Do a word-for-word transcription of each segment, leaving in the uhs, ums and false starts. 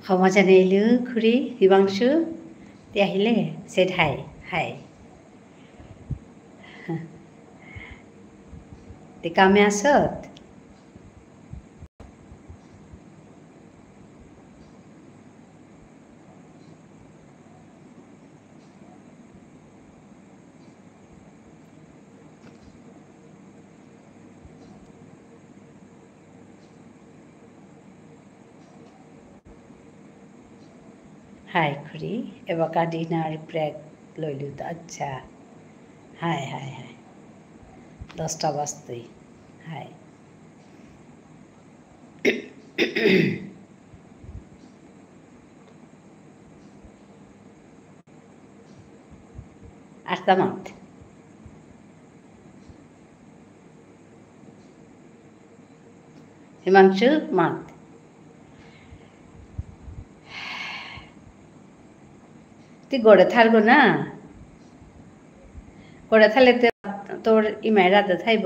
ক্ষমা জানাইলু খুড়ি, হিমাংশু, তে আহিলে, said hi, hi। তে কামে আসত? হাই খুড়ি, এবাকা dinner break লইলু তো, আচ্ছা। Hi, hi, hi. দশটা বাজতেই। হাই। আস্তা মাত। হিমাংশু মাত। তুই গড়ে থারগো না? গড়ে থালে তে তোর ইমাই রাতে থাইব।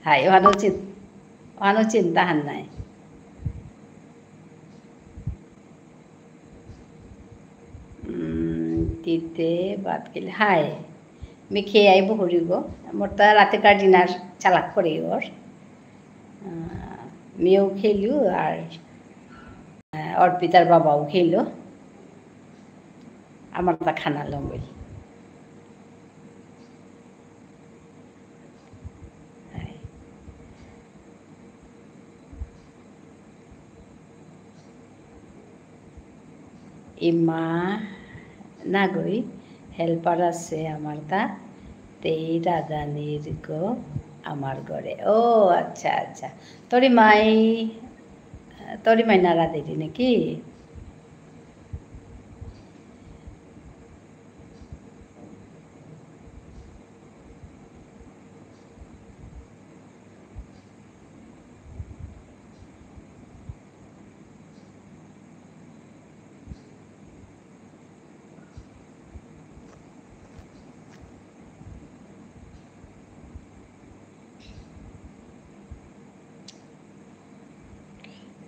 হাই, ওহানো চিন-, ওহানো চিন্তা হান নাই। উম, তিতে ভাত খেলে, হাই। মি খেয়ে আইব হরিব। মোর তা রাতে কার dinner চালাক করে ওর। আহ, মেয়েও খেলু আর, আহ, অর্পিতার বাবাও খেলু। আমার তা খানা লঙ্গল। ইমা নাগই helper আছে আমার তা, তেই রাধানির গো আমার ঘরে। ও আচ্ছা, আচ্ছা। তোর ইমাই, তোর ইমাই না রাধেরি নাকি?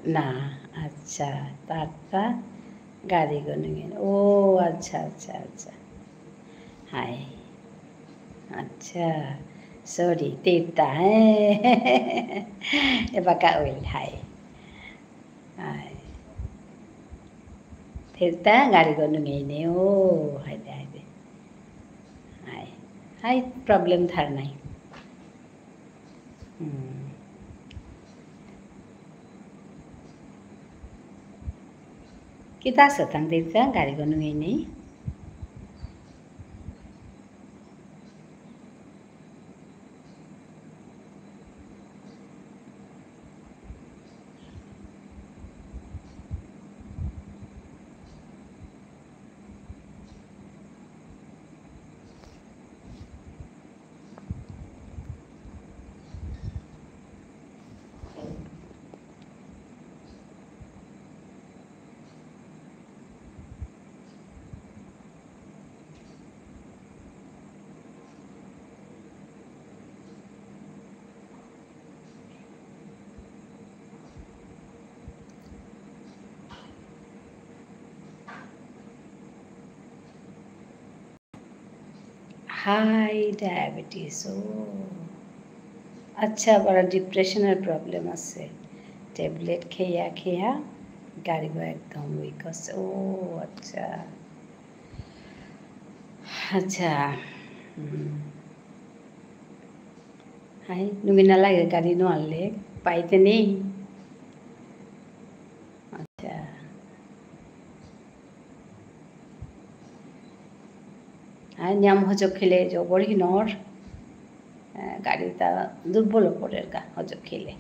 না, আচ্ছা, তারতা গারিগ নুঙেইনি। ও, আচ্ছা, আচ্ছা, আচ্ছা। হাই। আচ্ছা, sorry, তিরতা, হ্যাঁ। এবাকা ওইল, হাই। হাই। তিরতা গারিগ নুঙেইনি, ও, হাই দে, হাই দে। হাই। হাই, problem থার নাই। হুম। কিতা আছে তাং দেবতা গারিগ নুঙেইনি? High diabetes, ও। আচ্ছা, বড় depression এর problem আছে। Tablet খেয়া খেয়া গারিগ একদম weak আছে। ও, আচ্ছা। আচ্ছা। হুম। হাই, নুঙেইনা লাগে গারি নুয়ারলে, পাইতে নেই। আচ্ছা। আর নিয়াম হজক খেলে জবর হিনর, আহ, গারিতা দুর্বল করের গা হজক খেলে।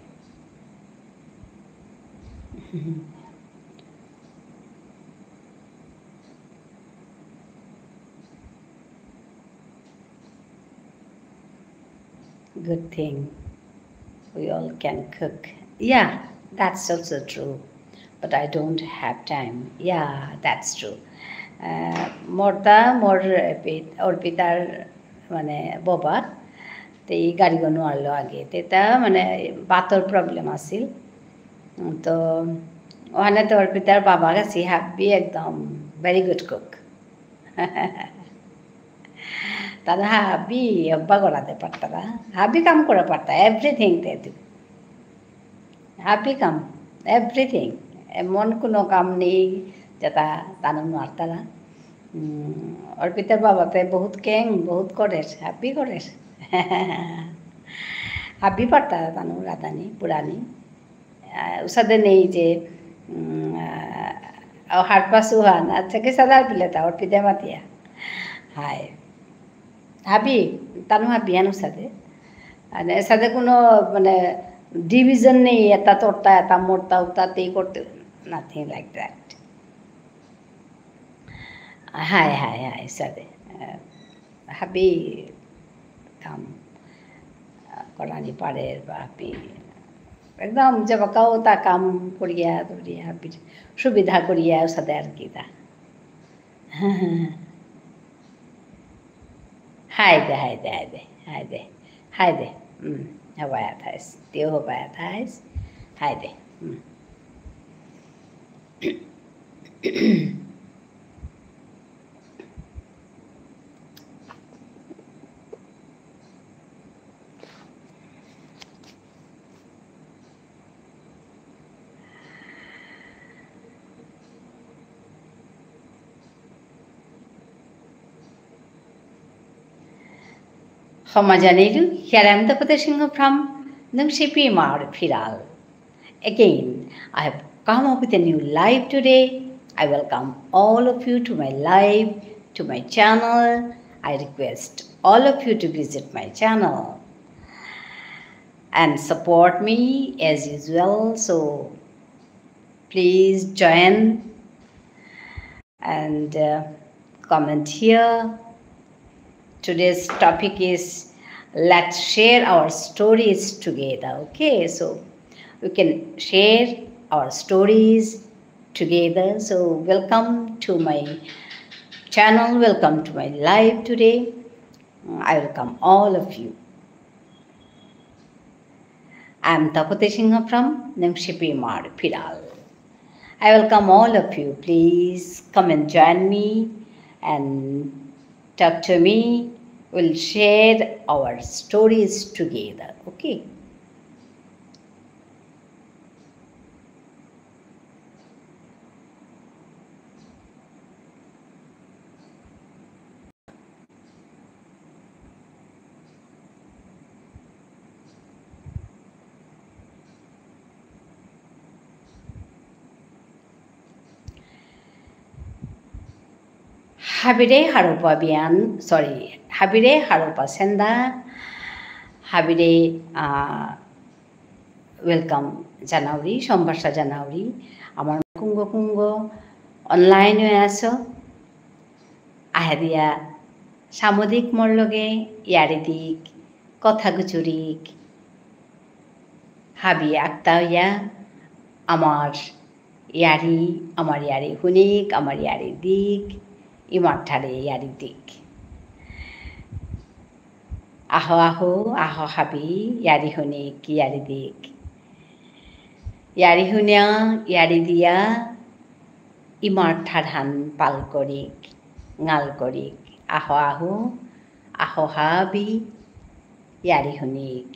Good thing we all can cook. Yeah, that's also true. But I don't have time. Yeah, that's true. আহ, মোরতা, মোর, এ, পি-, অর্পিতার, মানে, বাবা, তে এই গারিগ নুয়ারলো আগে। তে তা, মানে, বাতর problem আছিল। তো ওহানে তো অর্পিতার বাবা গেসি, হাবি একদম very good cook। তানু হাবি হব্বা করাতে পারতারা, হাবি কাম করে পারতা, everything they do। হাবি কাম, everything। এমন কোনো কাম নেই যেটা তানু নারতারা। উম, অর্পিতার বাবাতে বহুত কেং, বহুত করের, হাবি করের। হাবি পারতারা তানু রাধানি, পুরানি। আহ, উসাদে নেই যে, উম, আহ, ও হারপাসু হান, আচ্ছা, কিসাদে হারপিলেতা, অর্পিতায় মাতিয়া। হাই। হাবি, তানু হাবি হান উসাদে। মানে, এসাদে কোনো, মানে, division নেই, এটা তোরতা, এটা মোরতা, উতাতেই করতে, nothing like that। Hi, hi, hi, সাদে। আহ, হাবি কাম, আহ, করানি পারে, বা হাবি একদম যেবাকাও তা কাম করিয়া, করিয়া, হাবির সুবিধা করিয়া, সাদে আর কি তা। হাই দে, হাই দে, হাই দে, হাই দে, হাই দে। হুম, হবায়া থাইস, তেও হবায়া থাইস। হাই দে। হুম। ক্ষমা জানাইলু, here I am Tapati Singha from Nungshipi Imar Phiral. Again, I have come up with a new live today. I welcome all of you to my live, to my channel. I request all of you to visit my channel and support me as usual. So please join and, uh, comment here. Today's topic is, let's share our stories together. Okay, so we can share our stories together. So welcome to my channel, welcome to my live today. I welcome all of you. I'm Tapati Singha from Nungshipi Imar Phiral. I welcome all of you. Please come and join me and talk to me. We'll share our stories together, okay? হাবিরে হারৌপা বিয়ান, sorry, হাবিরে হারৌপা সেন্দা, হাবিরে, আহ, welcome জানাউরি, সম্ভাষা জানাউরি, আমার কুঙ্গ কুঙ্গ online এ আসো, আহেদিয়া সামুদিক মোর লগে, ইয়ারি দিক, কথা গুজুরিক, হাবি আক্তা হইয়া, আমার ইয়ারি, আমার ইয়ারি হুনিক, আমার ইয়ারি দিক, ইমার ঠারে ইয়ারি দিক। আহো, আহো, আহো হাবি, ইয়ারি হুনিক, ইয়ারি দিক। ইয়ারি হুনিয়া, ইয়ারি দিয়া, ইমার ঠারহান পাল করিক, ঙাল করিক। আহো, আহো, আহো হাবি, ইয়ারি হুনিক,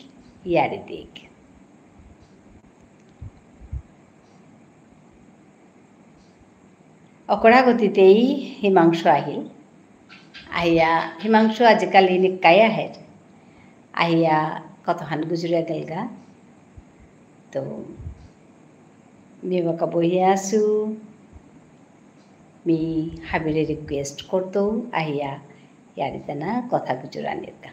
ইয়ারি দিক। অকরা গতিতেই হিমাংশু আহিল। আহিয়া, হিমাংশু আজিকালি নিকাই আহের। আহিয়া, কতহান গুজুরিয়া গেলগা। তো, মি বাকা বহিয়া আসু। মি হাবিরে request করতৌ, আহিয়া, ইয়ারি তেনা কথা গুজুরানির কা।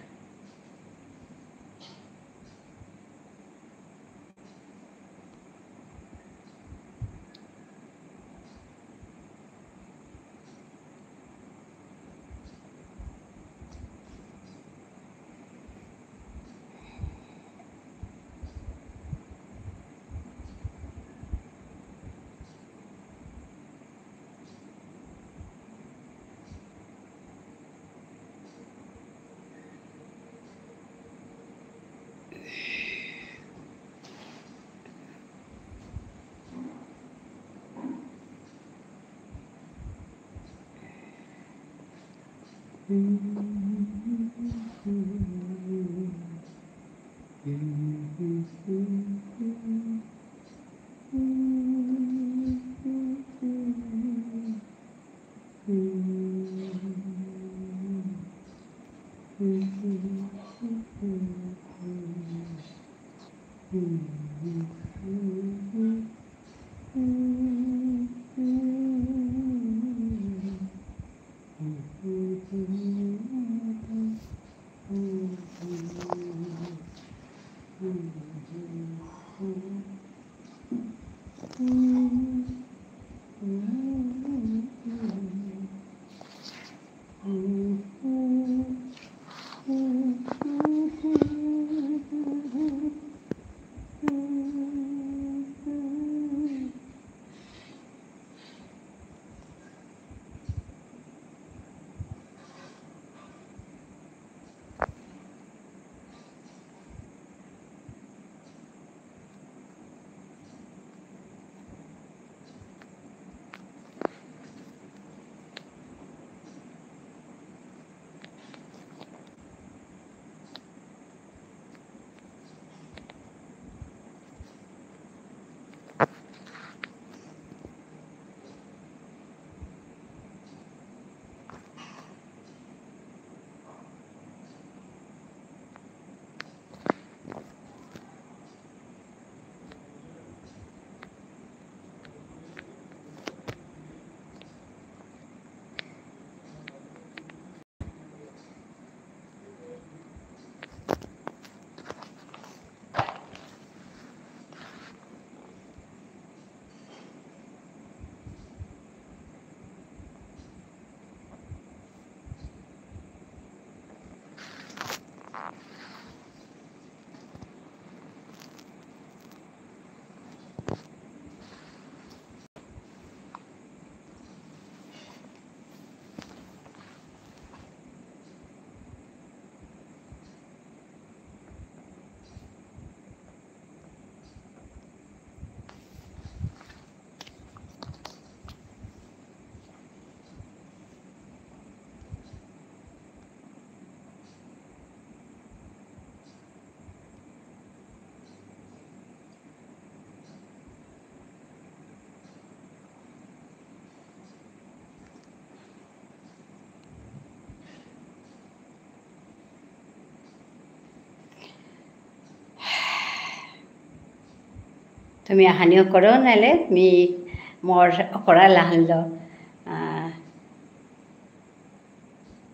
তুমি আহানিও করো, নাইলে মি মোর অকরা লাহানলো, আহ,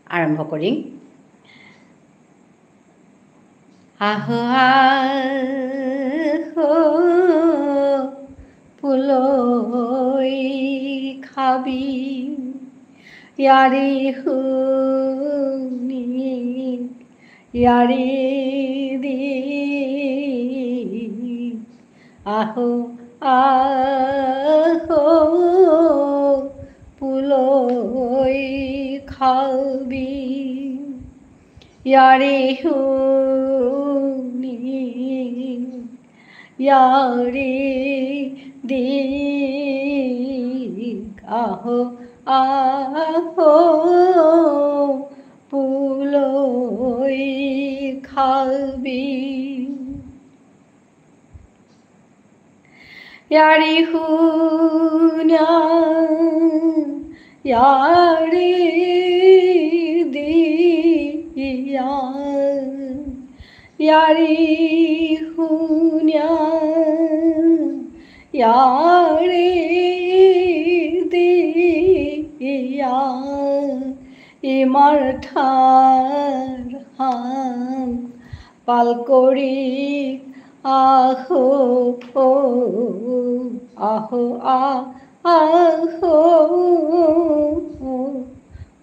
আরম্ভ করিম। আহো, আহো, পুলই খাবি, য়ারি হুনি, য়ারি দি। আহো, আহো, পুলই খাবি। য়ারি হুনি, য়ারি দি। আহো, আহো, পুলই খাবি। য়ারি হুনিয়া, য়ারি দিয়া, য়ারি হুনিয়া, য়ারি দিয়া, ইমার ঠার হান পাল করি আহো, আহো, আ-, আহো,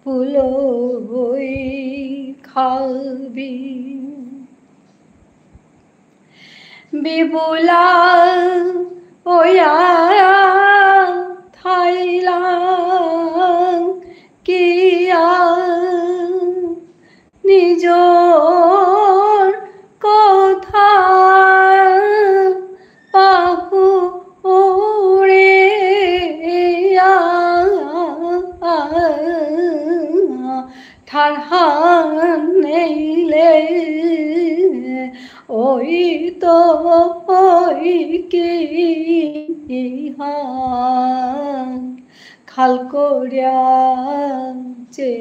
পুলই খাবি। বিবুলা ওয়া থাইলাং কিয়া নিজর কথা পাহুরিয়া হান নেইলে ওই তো ওই কি হান খাল করিয়া চে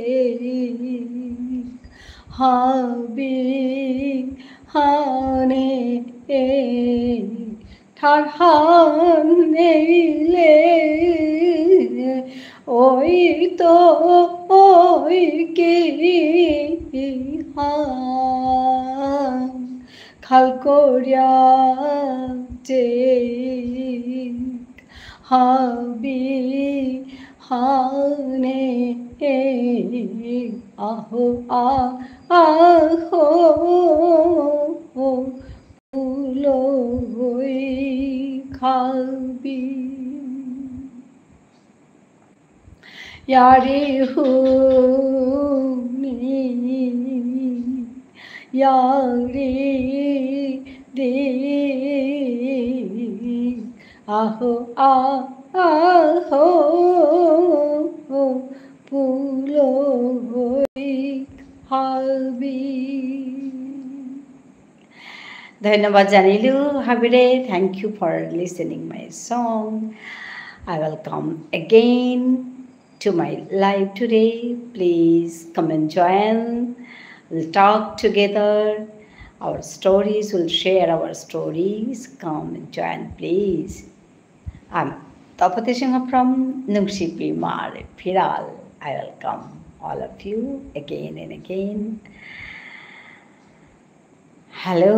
হাবি হানে এ ঠারহান নেইলে ওই তো ওই কি হান খাল করিয়া চে হাবি হানে আহো আ আহো উলই খাবি। ইয়ারি হুনি, ইয়ারি দি, আহো আ আহো পুলই হাবি। ধন্যবাদ জানিলু হাবিরে। Thank you for listening my song. I will come again to my live today. Please come and join. We'll talk together. Our stories, we'll share our stories. Come and join, please. I'm Tapati Singha from Nungshipi Mare Phiral. I welcome all of you again and again. Hello.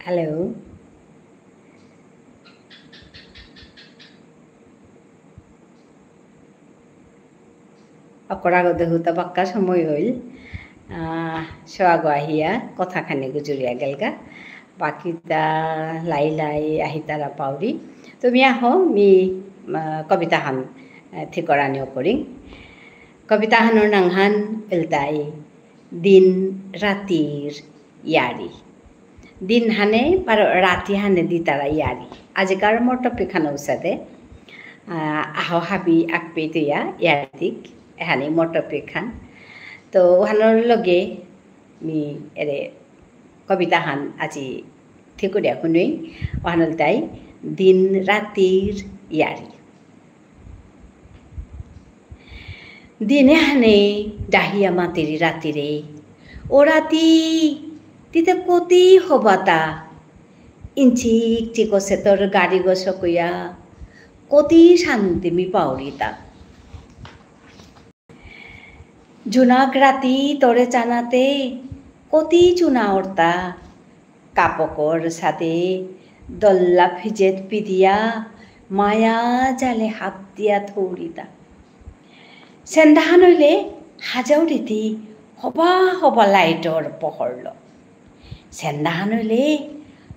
Hello. অকরাগ দেহুতা বাক্কা সময় হইল। আহ, সোয়াগ আহিয়া কথাখানি গুজুরিয়া গেলগা। বাকিতা লাই লাই আহিতারা পাউরি। তুমি আহো, মি, আহ, কবিতাহান, আহ, থিকরানি অকরিং। কবিতাহানর নাঙহান ইলতাই দিন রাতির ইয়ারি। দিন হানে বারো রাতি হানে দিতারা ইয়ারি। আজিকার মোর topic হান উসাদে, আহ, আহো হাবি আকপে তুয়া ইয়ারি দিক, এহানি মোর topic হান। তো ওহানর লগে মি এরে কবিতা হান আজি থিকুরিয়া হুনুই, ওহানল তাই দিন রাতির ইয়ারি। দিনে হানে ডাহিয়া মাতিরি রাতিরে, "ও রাতি, তিতে কতি হবাতা?" ইঞ্চিক চিকসে তোর গাড়ি গসকুয়া, কতি শান্তি মি পাউরিতা। জুনাক রাতি তোরে চানাতে, কতি চুনা অর্তা, কাপকর সাদে দল্লা ফিজেত পিদিয়া, মায়া জালে হাত দিয়া থৌরিতা। সেন্দাহান হইলে হাজাউরিতি হবা হবা লাইটর পহরল। সেন্দাহান হইলে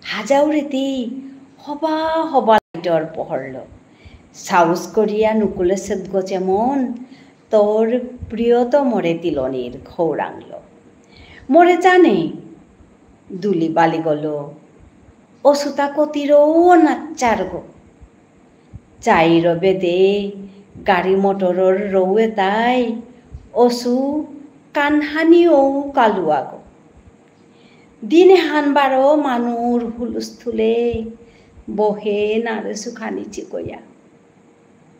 হাজাউরিতি হবা হবা লাইটর পহরল। সাউস করিয়া নুকুলে সেদগো যেমন তোর প্রিয়তমরে তিলনির খৌরাংল। মোরে জানে দুলি বালিগলো, অসুতা কতিরও নাচ্চারগো। চাইর বেদে গাড়ি মটরর রৌয়ে তাই, অসু কানহানি ও কালুয়াগো। দিনে হান বারো মানুর হুলুস্থুলে, বহে নারে সুখানি চিকয়া।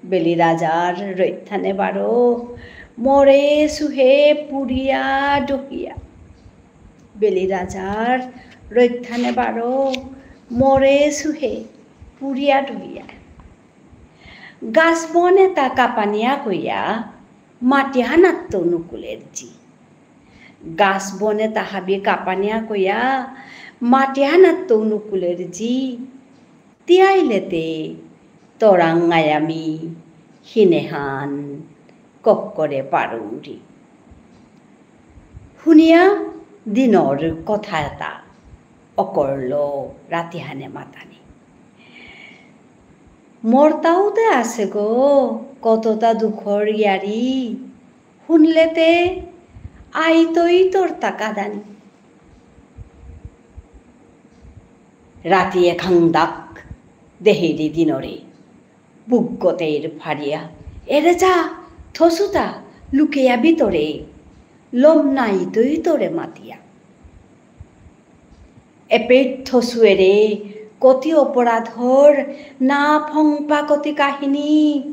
বেলি রাজার রৈথানে বারো, মরে সুহে পুরিয়া ডহিয়া। বেলি রাজার রৈথানে বারো, মরে সুহে পুরিয়া ডহিয়া। গাছ বনে তা কাপানিয়া কইয়া, মাটি হানাত্ত নুকুলের জি। গাছ বনে তা হাবি কাপানিয়া কইয়া, মাটি হানাত্ত নুকুলের জি। তিয়াইলেতে তরাং আয়ামি হিনেহান কক্করে পারৌরি। হুনিয়া দিনর কথা এতা অকরল রাতিহানে মাতানি। মরতাউতে আছে গো কততা দুখর ইয়ারি, হুনলেতে আইতই তোরতা কাদানি। রাতি এখাং দাক দেহেরি দিনরে, বুকগতের ফারিয়া, এরে যা, থসুতা, লুকেয়া ভিতরে, লম নাইতই তোরে মাতিয়া। এপেইত থসুয়েরে, কতি অপরাধর, না ফংপা কতি কাহিনী,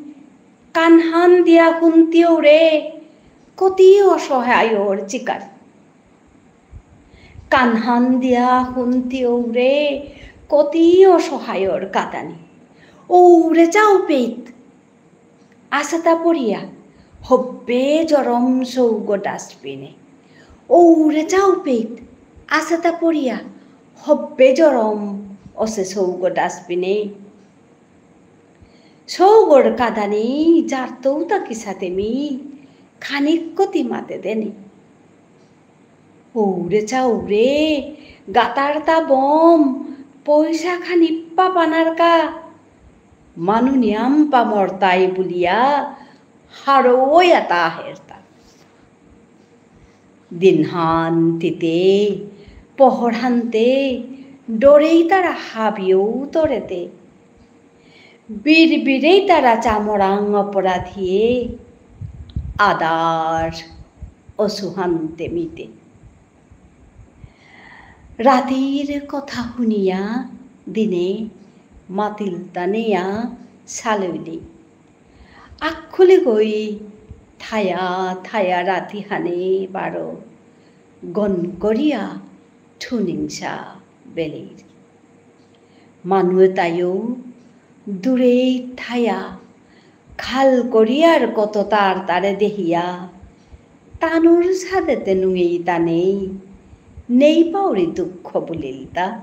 কানহান দিয়া হুনতিয়ৌরে, কতি অসহায়র চিকার। কানহান দিয়া হুনতিয়ৌরে, কতি অসহায়র কাদানি। ঔরে চাউপেইত, আসাতা পড়িয়া, হব্বে জরম সৌগ ডাস্টবিনে। ঔরে চাউপেইত, আসাতা পড়িয়া, হব্বে জরম অসে সৌগ ডাস্টবিনে। সৌগর কাদানি জারতৌতা কিসাতে মি, খানিক কতি মাতে দেনি। ঔরে চাউরে, গাতারতা বম, পইসা খানিপ্পা পানারকা, মানু নিয়াম্পা মরতাই বুলিয়া, হারৌয়া তা হেরতা। দিনহান তিতে, পহরহান্তে, ডরেইতারা হাবিয়ৌ তরেতে। বিড়বিড়েইতারা চামরাং অপরাধীয়ে, আদার অসুহান্তে মিতে। রাতির কথা হুনিয়া দিনে মাতিলতা নেয়া সালইলি। আখুলি গই থায়া থায়া রাতিহানে বারো গন করিয়া ঠুনিংসা বেলির। মানু এতায়ৌ দূরেই থায়া খাল করিয়ার কততার তারে দেহিয়া তানুর সাদেতে নুঙেইতা নেই, নেই পাউরি দুঃখ বুলিলতা।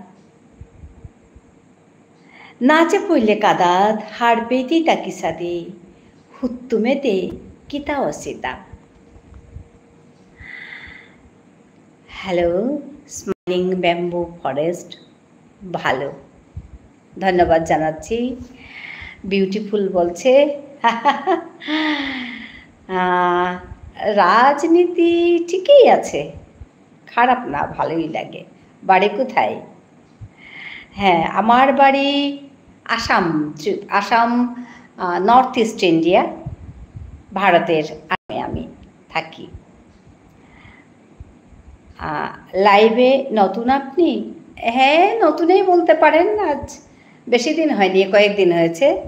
নাচে পইলে কাদাত হারপেইতেইতা কিসাদে, হুত্তুমেতে কিতা Asita. Hello, smiling bamboo forest, ভালো। ধন্যবাদ জানাচ্ছি। Beautiful বলছে। আহ, রাজনীতি ঠিকই আছে, খারাপ না, ভালোই লাগে। বাড়ি কোথায়? হ্যাঁ, আমার বাড়ি আসাম, ত্রি-, আসাম, আহ, North East India, ভারতের আসামে আমি থাকি। আহ, live-এ নতুন আপনি? হ্যাঁ, নতুনই বলতে পারেন। আজ বেশি দিন হয়নি, কয়েকদিন হয়েছে।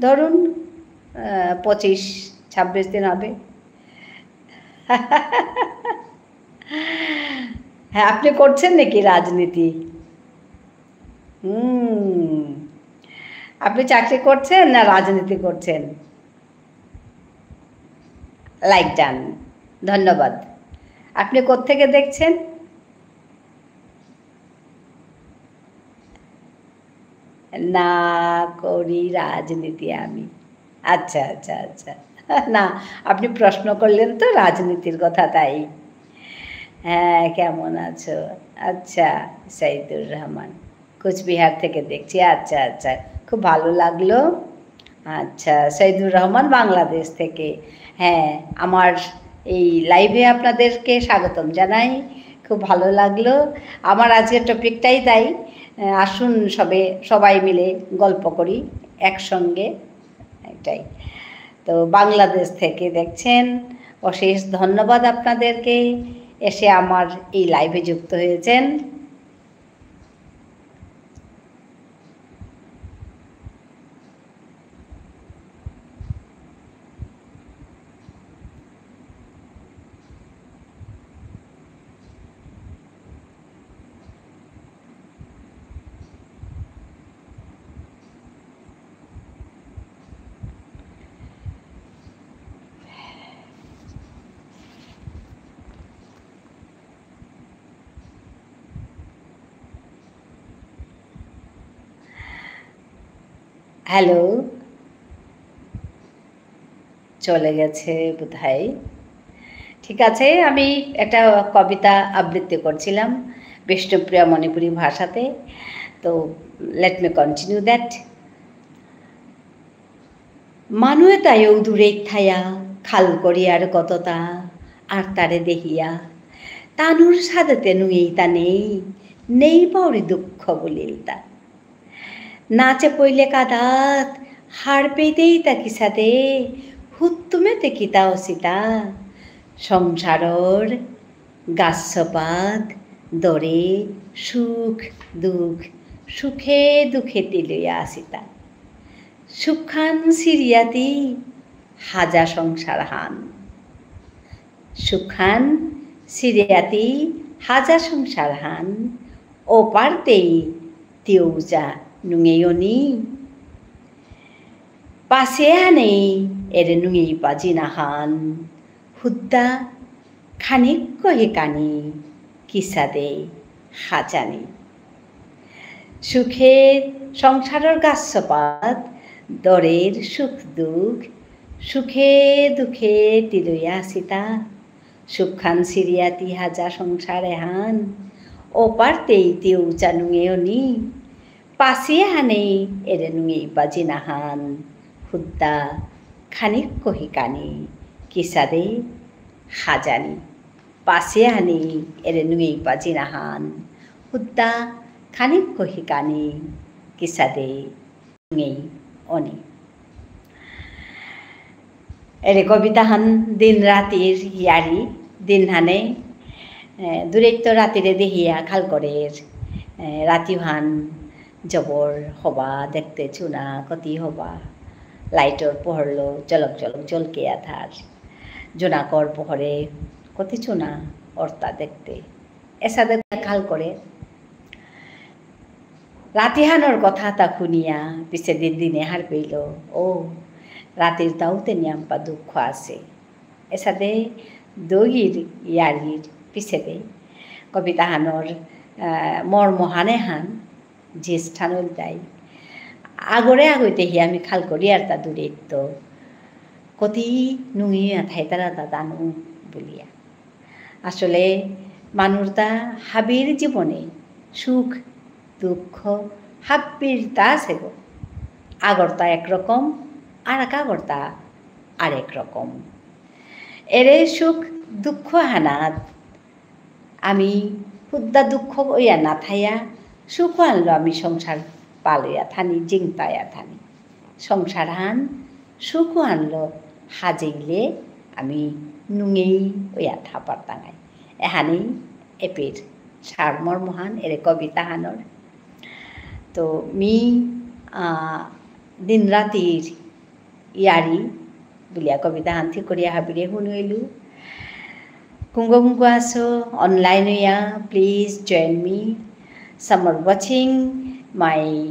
ধরুন, আহ, পঁচিশ, ছাব্বিশ দিন হবে। হ্যাঁ, আপনি করছেন নাকি রাজনীতি? হুম। আপনি চাকরি করছেন না রাজনীতি করছেন? Like done। ধন্যবাদ। আপনি কোত্থেকে দেখছেন? না করি রাজনীতি আমি। আচ্ছা, আচ্ছা, আচ্ছা। না, আপনি প্রশ্ন করলেন তো রাজনীতির কথা, তাই। হ্যাঁ, কেমন আছো? আচ্ছা, সাইদুর রহমান। কোচবিহার থেকে দেখছি। আচ্ছা, আচ্ছা। খুব ভালো লাগলো। আচ্ছা, সাইদুর রহমান বাংলাদেশ থেকে। হ্যাঁ, আমার এই live-এ আপনাদেরকে স্বাগতম জানাই। খুব ভালো লাগলো। আমার আজকের topic-টাই তাই। আহ, আসুন সবে, সবাই মিলে গল্প করি একসঙ্গে। এটাই। তো বাংলাদেশ থেকে দেখছেন, অশেষ ধন্যবাদ আপনাদেরকে এসে আমার এই live-এ যুক্ত হয়েছেন। হ্যালো। চলে গেছে বোধহয়। ঠিক আছে, আমি একটা কবিতা আবৃত্তি করছিলাম বিষ্ণুপ্রিয়া মণিপুরী ভাষাতে। তো, let me continue that. মানু এতায়ও দূরে থায়া, খাল করিয়ার কততা, আর তারে দেহিয়া। তানুর সাদেতে নুঙেইতা নেই, নেই পাউরি দুঃখ বুলিলতা। নাচে পইলে কাদাত, হারপেইতেইতা কিসাদে, হুত্তুমেতে কিতা অসিতা। সংসারর গাছপাত দরে সুখ দুখ, সুখে দুখে তিলয়া আসিতা। সুখহান সিরিয়াতি হাজা সংসারহান। সুখহান সিরিয়াতি হাজা সংসারহান। ওপারতেই তিয়ৌজা নুঙেয়নি। পাসেহানেই এরে নুঙেই পাজিনাহান। হুদ্দা খানিক কহিকানি, কিসাদে হাজানি। সুখে সংসারর গাছপাত, দরের সুখ দুখ, সুখে দুখে তিলয়া আসিতা। সুখহান সিরিয়াতি হাজা সংসার এহান, ওপারতেই তিয়ৌজা নুঙেয়নি। পাসেহানেই এরে নুঙেই পাজিনাহান, হুদ্দা খানিক কহিকানি, কিসাদে হাজানি। পাসেহানেই এরে নুঙেই পাজিনাহান, হুদ্দা খানিক কহিকানি, কিসাদে নুঙেই অনি। এরে কবিতাহান দিন রাতির ইয়ারি, দিনহানে, এ, দূরেত্ত রাতিরে দেহিয়া খাল করের, এ, রাতিহান জবর হবা দেখতে চুনা কতি হবা, লাইটর পোহরলো জলক জলক জলকে আধার, জোনাকর পোহরে কতি চুনা অর্তা দেখতে, এসাদে খাল করে। রাতিহানর কথাতা হুনিয়া পিছেদে দিনে হারপেইল, ও, রাতির তাউতে নিয়াম্পা দুঃখ আছে। এসাদে দগির ইয়ারির পিছেদে কবিতাহানর, আহ, মর্মহানেহান জ্যেষ্ঠা নলতাই। আগরে আগইতে হি আমি খাল করিয়ার তা দূরেত্ত। কতি নুঙি আথাই তারা তা দানু বুলিয়া। আসলে মানুরতা হাবির জীবনে সুখ, দুঃখ হাবিরতা আছে গো। আগরতা একরকম, আর আগরতা আরেক রকম। এরে সুখ দুঃখ হানাত আমি হুদ্দা দুঃখ ইয়া না থাইয়া, সুখ আনলো আমি সংসার পালইয়া থানি, জিংতাইয়া থানি। সংসার হান সুখ আনলো হাজেইলে আমি নুঙেই ইয়া থা পারতাঙাই। এহানি এপির সারমর্ম হান, এরে কবিতা হানর। তো মি, আহ, দিন রাতির ইয়ারি বুলিয়া কবিতা হান ঠিক করিয়া হাবিরে হুনুইলু। কুঙ্গ কুঙ্গ আসো, online ইয়া, please join me. Some are watching my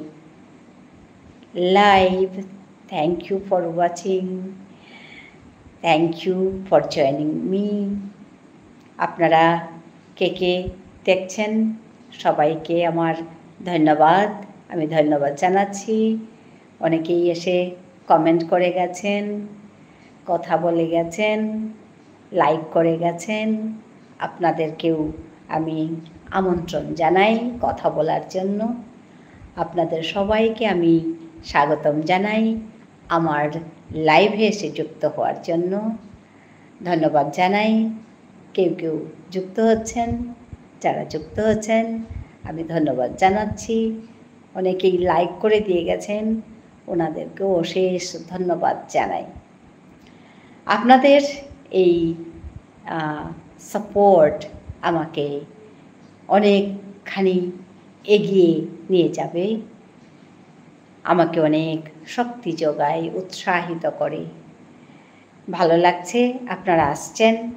live. Thank you for watching. Thank you for joining me. আপনারা কে কে দেখছেন, সবাইকে আমার ধন্যবাদ। আমি ধন্যবাদ জানাচ্ছি। অনেকেই এসে comment করে গেছেন, কথা বলে গেছেন, like করে গেছেন। আপনাদেরকেও আমি আমন্ত্রণ জানাই কথা বলার জন্য। আপনাদের সবাইকে আমি স্বাগতম জানাই আমার live-এ এসে যুক্ত হওয়ার জন্য। ধন্যবাদ জানাই। কেউ কেউ যুক্ত হচ্ছেন, যারা যুক্ত হচ্ছেন, আমি ধন্যবাদ জানাচ্ছি। অনেকেই like করে দিয়ে গেছেন, ওনাদেরকেও অশেষ ধন্যবাদ জানাই। আপনাদের এই, আহ, support আমাকে অনেকখানি এগিয়ে নিয়ে যাবে, আমাকে অনেক শক্তি যোগায়, উৎসাহিত করে। ভালো লাগছে, আপনারা আসছেন।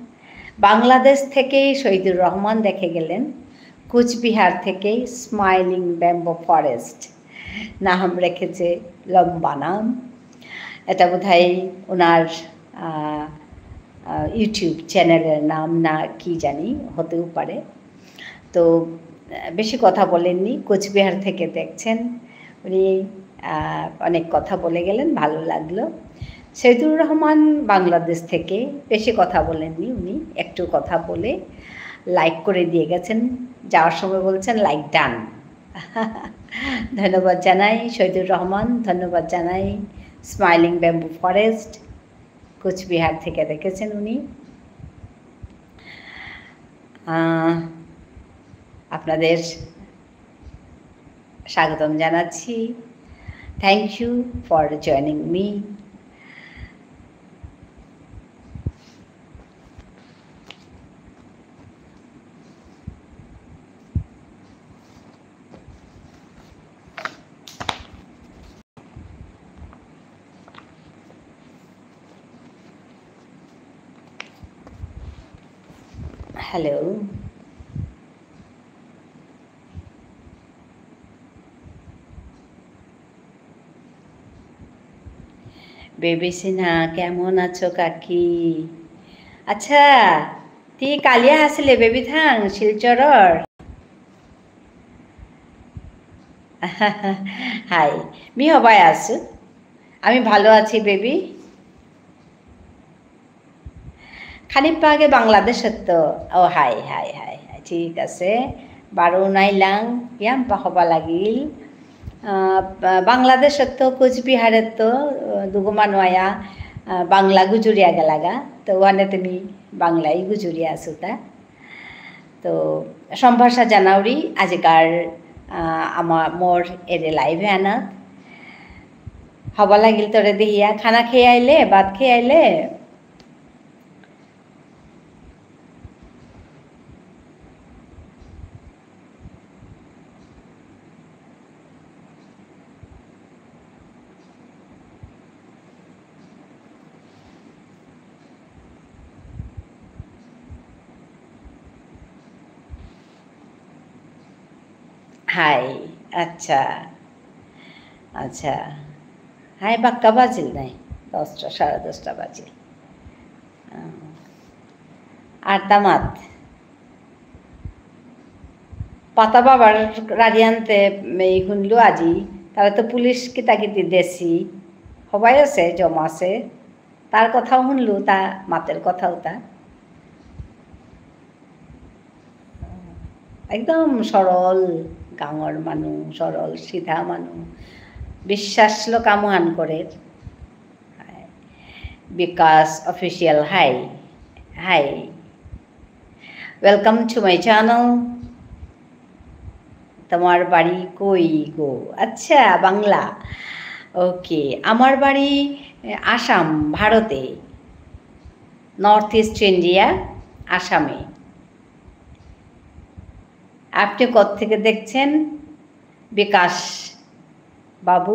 বাংলাদেশ থেকেই শহীদুর রহমান দেখে গেলেন, কুচবিহার থেকেই Smiling Bamboo Forest নাম রেখেছে, লম্বা নাম। এটা বোধহয় ওনার, আহ, আহ, YouTube channel-এর নাম না কি জানি, হতেও পারে। তো, আহ, বেশি কথা বলেননি, কোচবিহার থেকে দেখছেন। উনি, আহ, অনেক কথা বলে গেলেন, ভালো লাগলো। শহীদুর রহমান বাংলাদেশ থেকে বেশি কথা বলেননি, উনি একটু কথা বলে like করে দিয়ে গেছেন, যাওয়ার সময় বলছেন, "Like done।" ধন্যবাদ জানাই শহীদুর রহমান, ধন্যবাদ জানাই Smiling Bamboo Forest, কোচবিহার থেকে দেখেছেন উনি। আহ, আপনাদের স্বাগতম জানাচ্ছি। Thank you for joining me. Hello. Baby Sinha, কেমন আছো কাকি? আচ্ছা, তি কালিয়া আসলে বেবি থাং, শিলচরর? হাই, মি হবাই আসু। আমি ভালো আছি, বেবি। খানিক আগে বাংলাদেশত তো, ও, হাই, হাই, হাই, হাই, ঠিক আছে। বারো নাইলাং, ইয়াম পা হবা লাগিল। আহ, বা-, বাংলাদেশত তো, কোচবিহারত তো, আহ, দুগো মানু আয়া, আহ, বাংলা গুজুরিয়া গেলাগা। তো ওয়ানে তুমি বাংলাই গুজুরিয়া আসুতা। তো সম্ভাষা জানাউরি আজিকার, আহ, আমা-, মোর এরে live এ আনাত। হবা লাগিল তোরে দেহিয়া, খানা খেয়ে আইলে, ভাত খেয়ে আইলে? হাই, আচ্ছা। আচ্ছা। হাই, বাক্কা বাজিল নাই। দশটা, সাড়ে দশটা বাজিল। আহ, আরতা মাত। পাতা বাবার রারিয়ানতে মেই হুনলু আজি, তাহলে তো পুলিশ কিতা কিতি দেশি, হবাই আছে, জমা আছে। তার কথাও শুনলু, তা মাতের কথাও তা। একদম সরল গাঙর মানু, সরল সিধা মানু, বিশ্বাসলো কামহান করে। বিকাশ Official, hi, hi. Welcome to my channel. তোমার বাড়ি কই গো? আচ্ছা, বাংলা। ওকে, আমার বাড়ি, এ, আসাম, ভারতে। North East India, আসামে। আপনি কোত্থেকে দেখছেন, বিকাশ বাবু?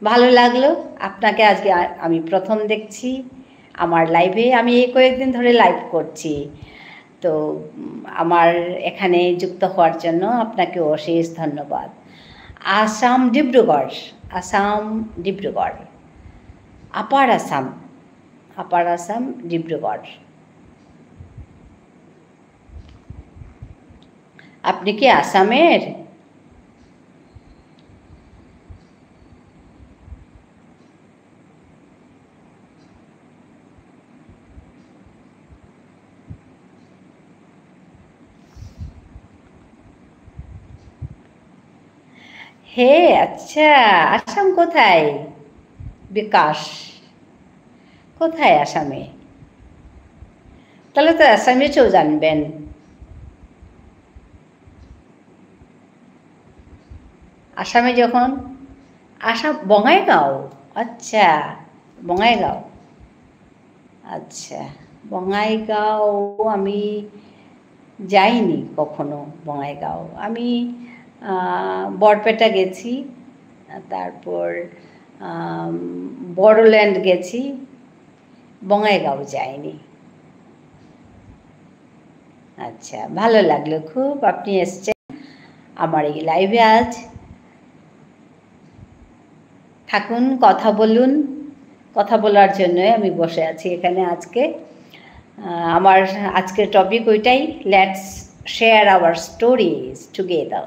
ভালো লাগলো আপনাকে আজকে আ-, আমি প্রথম দেখছি আমার live-এ। আমি এই কয়েকদিন ধরে live করছি। তো, উম, আমার এখানে যুক্ত হওয়ার জন্য আপনাকে অশেষ ধন্যবাদ। আসাম ডিব্রুগড়, আসাম ডিব্রুগড়, আপার আসাম, আপার আসাম ডিব্রুগড়। আপনি কি আসামের? হে, আচ্ছা, আসাম কোথায়? বিকাশ, কোথায় আসামে? তাহলে তো আসামে চলে জানবেন। আসামে যখন, আসাম, বঙাইগাঁও, আচ্ছা, বঙাইগাঁও, আচ্ছা, বঙাইগাঁও আমি যাইনি কখনো, বঙাইগাঁও। আমি, আহ, বরপেটা গেছি, তারপর, আম, বড়োল্যান্ড গেছি, বঙাইগাঁও যাইনি। আচ্ছা, ভালো লাগলো খুব, আপনি এসছেন আমার এই live-এ আজ। থাকুন, কথা বলুন, কথা বলার জন্যই আমি বসে আছি এখানে আজকে। আহ, আমার আজকের topic ওইটাই, let's share our stories together.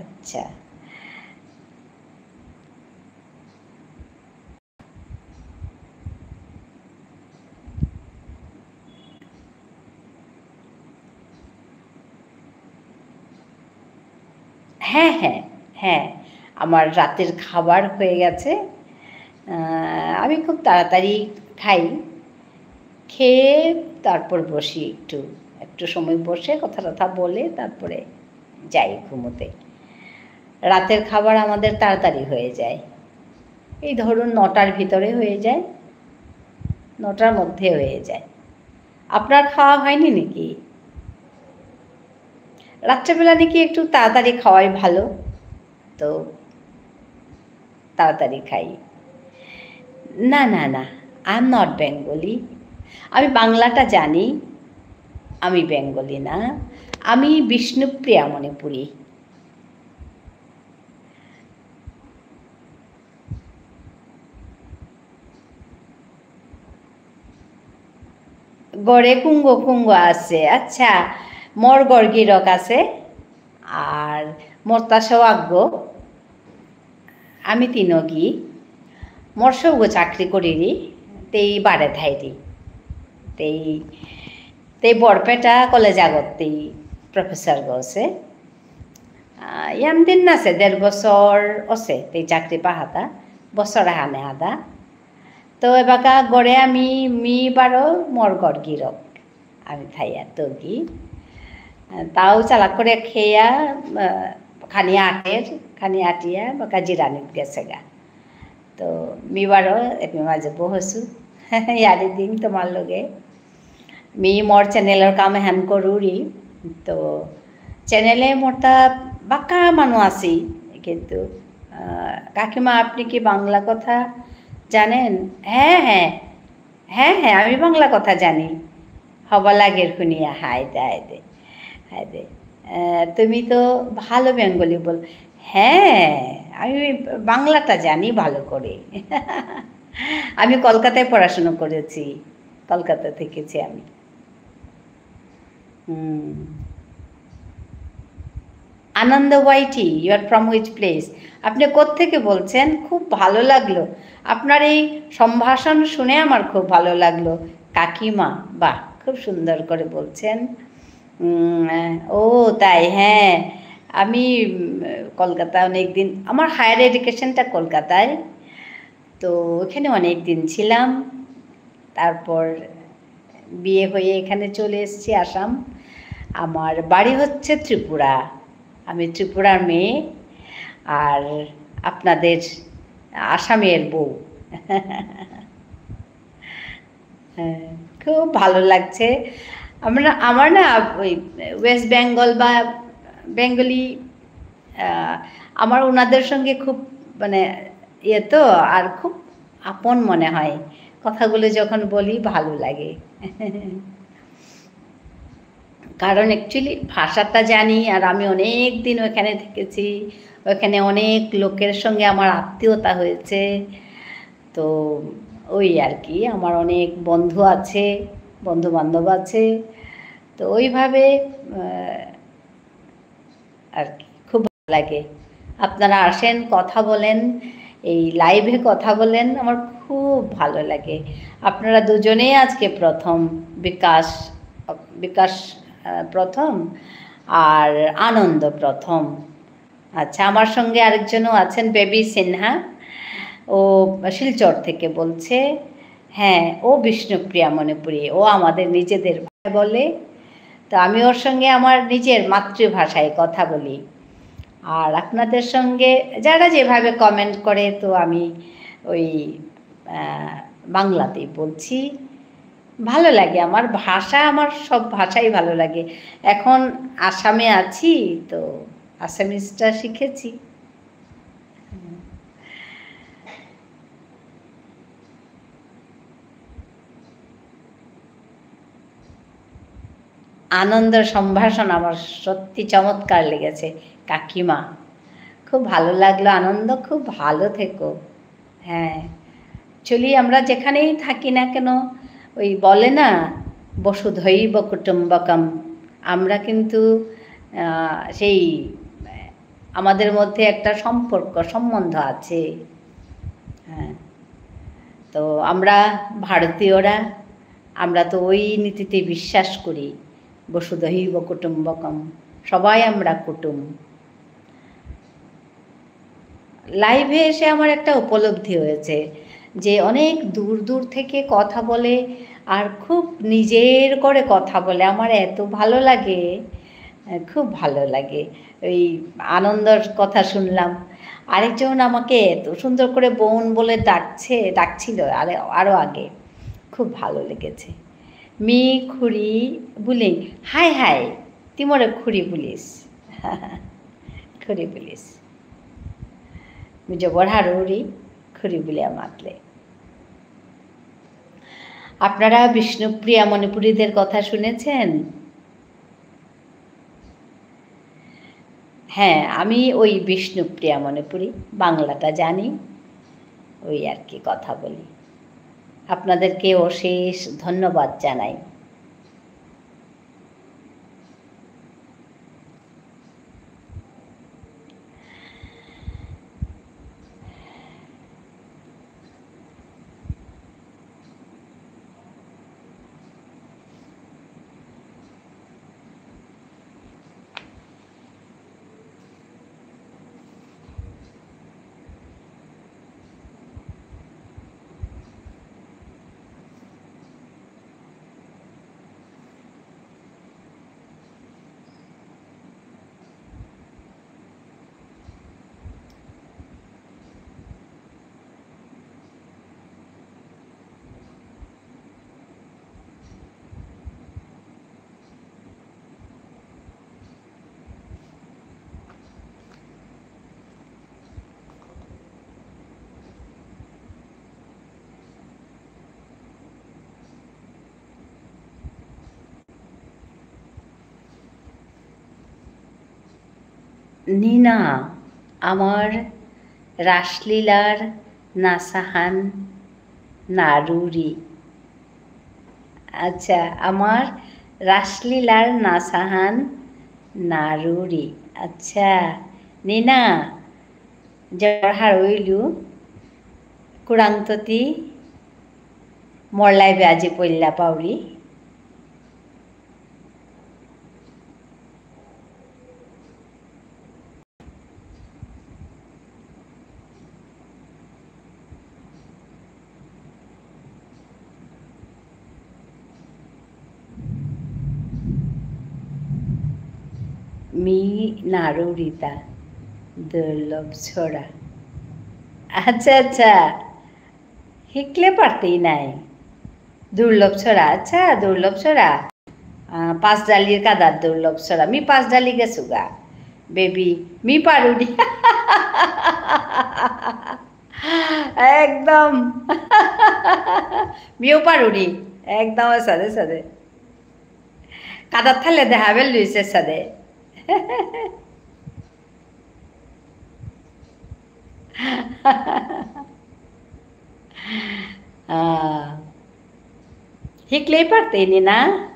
আচ্ছা। হ্যাঁ, হ্যাঁ, হ্যাঁ, আমার রাতের খাবার হয়ে গেছে। আহ, আমি খুব তাড়াতাড়ি খাই, খেয়ে তারপর বসি একটু, একটু সময় বসে কথা টথা বলে তারপরে যাই ঘুমোতে। রাতের খাবার আমাদের তাড়াতাড়ি হয়ে যায়, এই ধরুন নটার ভিতরে হয়ে যায়, নটার মধ্যে হয়ে যায়। আপনার খাওয়া হয়নি নাকি? রাত্রেবেলা নাকি একটু তাড়াতাড়ি খাওয়াই ভালো, তো তাড়াতাড়ি খাই। না, না, না, I am not Bengali। আমি বাংলাটা জানি, আমি বেঙ্গলি না, আমি বিষ্ণুপ্রিয়া মণিপুরী। ঘরে কুঙগ কুঙগ আছে? আচ্ছা, মোর ঘর গিরক আছে, আর মোর তা সৌ আগগ, আমি তিনগি, মোর সৌগ চাকরি করিরি, তেই বারে থাইরি, তেই, তেই বরপেটা কলেজ আগত তেই professor গ আছে। আহ, ইয়াম দিন নাছে, দেড় বছর আছে, তেই চাকরি পাহাতা, বছর আহানে আদা। তো এবাকা ঘরে আমি মি বারো মোর ঘর গিরক, আমি থাইয়া তগি। আহ, তাও চালাক করে খেয়া, আহ, খানি আটের, খানি আটিয়া, বাকা জিরানিত গেছেগা। তো মি বারো এপি মাঝে বহসু, ইয়ারি দিন তোমার লগে। মি মোর channel-র কাম এহান করুরি। তো channel-এ মোরতা বাক্কা মানু আসি, কিন্তু, আহ, কাকিমা, আপনি কি বাংলা কথা জানেন? হ্যাঁ, হ্যাঁ, হ্যাঁ, হ্যাঁ, আমি বাংলা কথা জানি। হবা লাগের শুনিয়া, হায় দে, হায় দে, হায় দে। আহ, তুমি তো ভালো বেঙ্গলি বল। হ্যাঁ, আমি বাংলাটা জানি ভালো করে। আমি কলকাতায় পড়াশোনা করেছি। কলকাতা থেকেছি আমি। হুম। আনন্দ ওয়াইটি, you are from which place? আপনি কোত্থেকে বলছেন? খুব ভালো লাগলো। আপনার এই সম্ভাষণ শুনে আমার খুব ভালো লাগলো। কাকিমা, বাহ, খুব সুন্দর করে বলছেন। উম, ও, তাই, হ্যাঁ। আমি, উম, কলকাতা অনেক দিন, আমার higher education-টা কলকাতায়। তো ওখানে অনেক দিন ছিলাম। তারপর বিয়ে হয়ে এখানে চলে এসেছি আসাম। আমার বাড়ি হচ্ছে ত্রিপুরা। আমি ত্রিপুরার মেয়ে। আর আপনাদের আসামের বউ। হ্যাঁ, খুব ভালো লাগছে। আমরা, আমার না ওই West Bengal বা Bengali, আহ, আমার ওনাদের সঙ্গে খুব, মানে, ইয়ে তো, আর খুব আপন মনে হয়। কথাগুলো যখন বলি, ভালো লাগে। কারণ actually ভাষাটা জানি, আর আমি অনেক দিন ওখানে থেকেছি, ওখানে অনেক লোকের সঙ্গে আমার আত্মীয়তা হয়েছে। তো ওই আর কি, আমার অনেক বন্ধু আছে, বন্ধু বান্ধব আছে। তো ওইভাবে, আহ, আর কি, খুব ভালো লাগে। আপনারা আসেন, কথা বলেন, এই live-এ কথা বলেন, আমার খুব ভালো লাগে। আপনারা দুজনেই আজকে প্রথম, বিকাশ, বিকাশ, আহ, প্রথম, আর আনন্দ প্রথম। আচ্ছা, আমার সঙ্গে আরেকজনও আছেন, বেবি সিনহা, ও শিলচর থেকে বলছে। হ্যাঁ, ও বিষ্ণুপ্রিয়া মণিপুরী, ও আমাদের নিজেদের ভাষায় বলে। তো আমি ওর সঙ্গে আমার নিজের মাতৃভাষায় কথা বলি। আর আপনাদের সঙ্গে যারা যেভাবে comment করে, তো আমি ওই, আহ, বাংলাতেই বলছি। ভালো লাগে আমার ভাষা, আমার সব ভাষাই ভালো লাগে। এখন আসামে আছি, তো আসামিজটা শিখেছি। আনন্দর সম্ভাষণ আমার সত্যি চমৎকার লেগেছে, কাকিমা। খুব ভালো লাগলো, আনন্দ, খুব ভালো থেকো। হ্যাঁ, actually আমরা যেখানেই থাকি না কেন, ওই বলে না, "বসুধৈব কুটুম্বকম", আমরা কিন্তু, আহ, সেই, আমাদের মধ্যে একটা সম্পর্ক, সম্বন্ধ আছে। হ্যাঁ, তো আমরা ভারতীয়রা, আমরা তো ওই নীতিতে বিশ্বাস করি, "বসুধৈব কুটুম্বকম", সবাই আমরা কুটুম। Live-এ এসে আমার একটা উপলব্ধি হয়েছে যে অনেক দূর দূর থেকে কথা বলে, আর খুব নিজের করে কথা বলে, আমার এত ভালো লাগে, আহ, খুব ভালো লাগে। ওই আনন্দর কথা শুনলাম, আরেকজন আমাকে এত সুন্দর করে বোন বলে ডাকছে, ডাকছিল আরে, আরো আগে, খুব ভালো লেগেছে। মি খুড়ি বুলি, হাই হাই, তি মোরে খুড়ি বুলিস। খুড়ি বুলিস। মি জবর হারৌরি, খুড়ি বুলিয়া মাতলে। আপনারা বিষ্ণুপ্রিয়া মণিপুরীদের কথা শুনেছেন? হ্যাঁ, আমি ওই বিষ্ণুপ্রিয়া মণিপুরী, বাংলাটা জানি, ওই আর কি কথা বলি। আপনাদেরকে অশেষ ধন্যবাদ জানাই। নিনা, আমার রাসলীলার নাচাহান নারুরি। আচ্ছা, আমার রাসলীলার নাচাহান নারুরি। আচ্ছা, নিনা, জবর হারৌইলু, কুরাংততি, মোর live এ আজি পইলা পাউরি। মি নারুরিতা, দুর্লভ ছড়া। আচ্ছা, আচ্ছা। হিকলে পারতেই নাই। দুর্লভ ছড়া, আচ্ছা, দুর্লভ ছড়া। আহ, পাঁচডালির কাদাত দুর্লভ ছড়া। মি পাঁচডালি গেসুগা। বেবি, মি পারুরি। একদম। মিও পারুরি। একদম সাদে সাদে। কাদাত থালে দেহা বেল লুইসে সাদে। আহ, হিকলেই পারতেই নি না?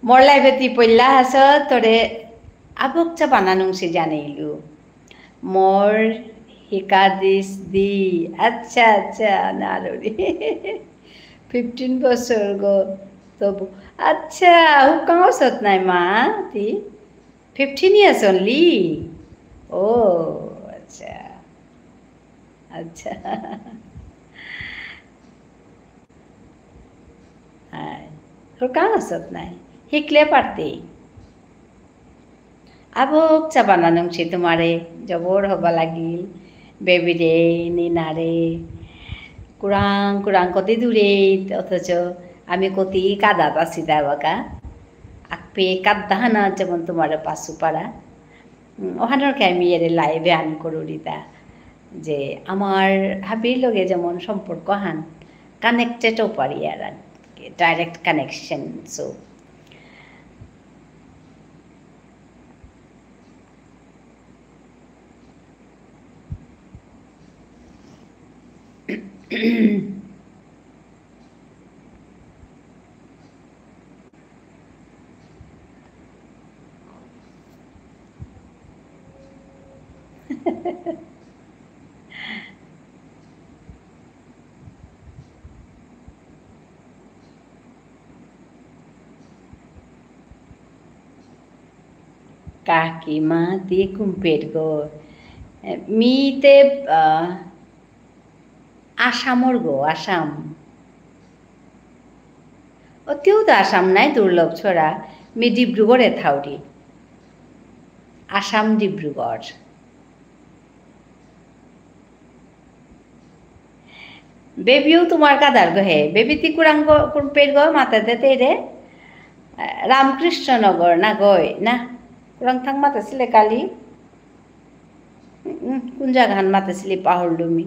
মোর live এ তি পইলা হাসত, তোরে আবক চা বানা নুংসি জানেইলু। মোর হিকা দিস দি। আচ্ছা, আচ্ছা, নারুরি। Fifteen বছর গো, তবু। আচ্ছা, হুকাং অসত নাই মা, তি? Fifteen years only? ও, আচ্ছা। আচ্ছা। হাই। হুকাং অসত নাই। হিকলে পারতেই। আবক চা বানা নুংসি তোমারে, জবর হবা লাগিল। বেবিরে, নিনারে। কুরাং, কুরাং কতি দূরে, অথচ আমি কতি কাদাত আসি তা বাকা। আকপে কাদ্দাহানা যেমন তোমারে পাসু পারা। উম, ওহানর কে আমি এরে live এ আন করুরিতা। যে আমার হাবির লগে যেমন সম্পর্ক হান, connected ও পারি আর আর কি, direct connection, so। কাকিমা, তি কুম্পের গো? মিতে, আহ, আসামর গো, আসাম। অতিও তো আসাম নাই, দুর্লভ ছড়া। মি ডিব্রুগড়ে থাউরি। আসাম ডিব্রুগড়। বেবিও তোমার কাদার গো হে। বেবি তি কুরাং গো, কুম্পের গো, মাতা দে তেরে। রামকৃষ্ণনগর না গই, না? কুরাং থাং মাতা সিলে কালি? উম, উম, কোন জায়গা হান মাতা সিলে পাহরলু মি।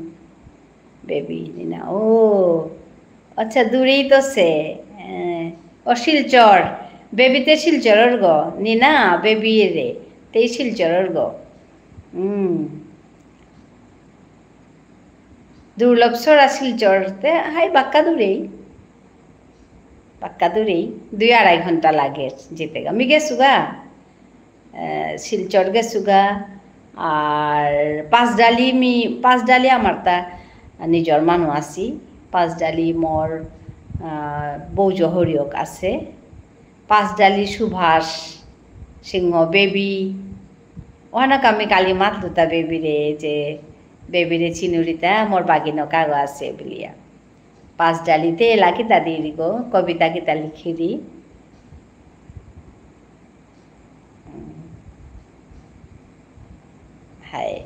বেবি, নিনা। ও, আচ্ছা, দূরেই তো সে। এ, ও শিলচর। বেবিতে শিলচরর গো। নিনা, বেবি রে। তেই শিলচরর গো। হুম। দুর্লভ ছড়া শিলচর তে, হাই বাক্কা দূরেই। বাক্কা দূরেই। দুই আড়াই ঘন্টা লাগে যেতে গা। মি গেসুগা। আহ, শিলচর গেসুগা, আর পাঁচডালি মি-, পাঁচডালি আমার তা নিজর মানু আসি। পাঁচডালি মোর, আহ, বৌজ হরিয়ক আছে। পাঁচডালি সুভাষ সিংহ বেবি। ওহানাক আমি কালি মাতলুতা বেবিরে যে, বেবিরে চিনুরিতা মোর বাগিনক আগো আছে বুলিয়া। পাঁচডালিতে এলা কিতা দিরি গো, কবিতা কিতা লিখিরি। হাই।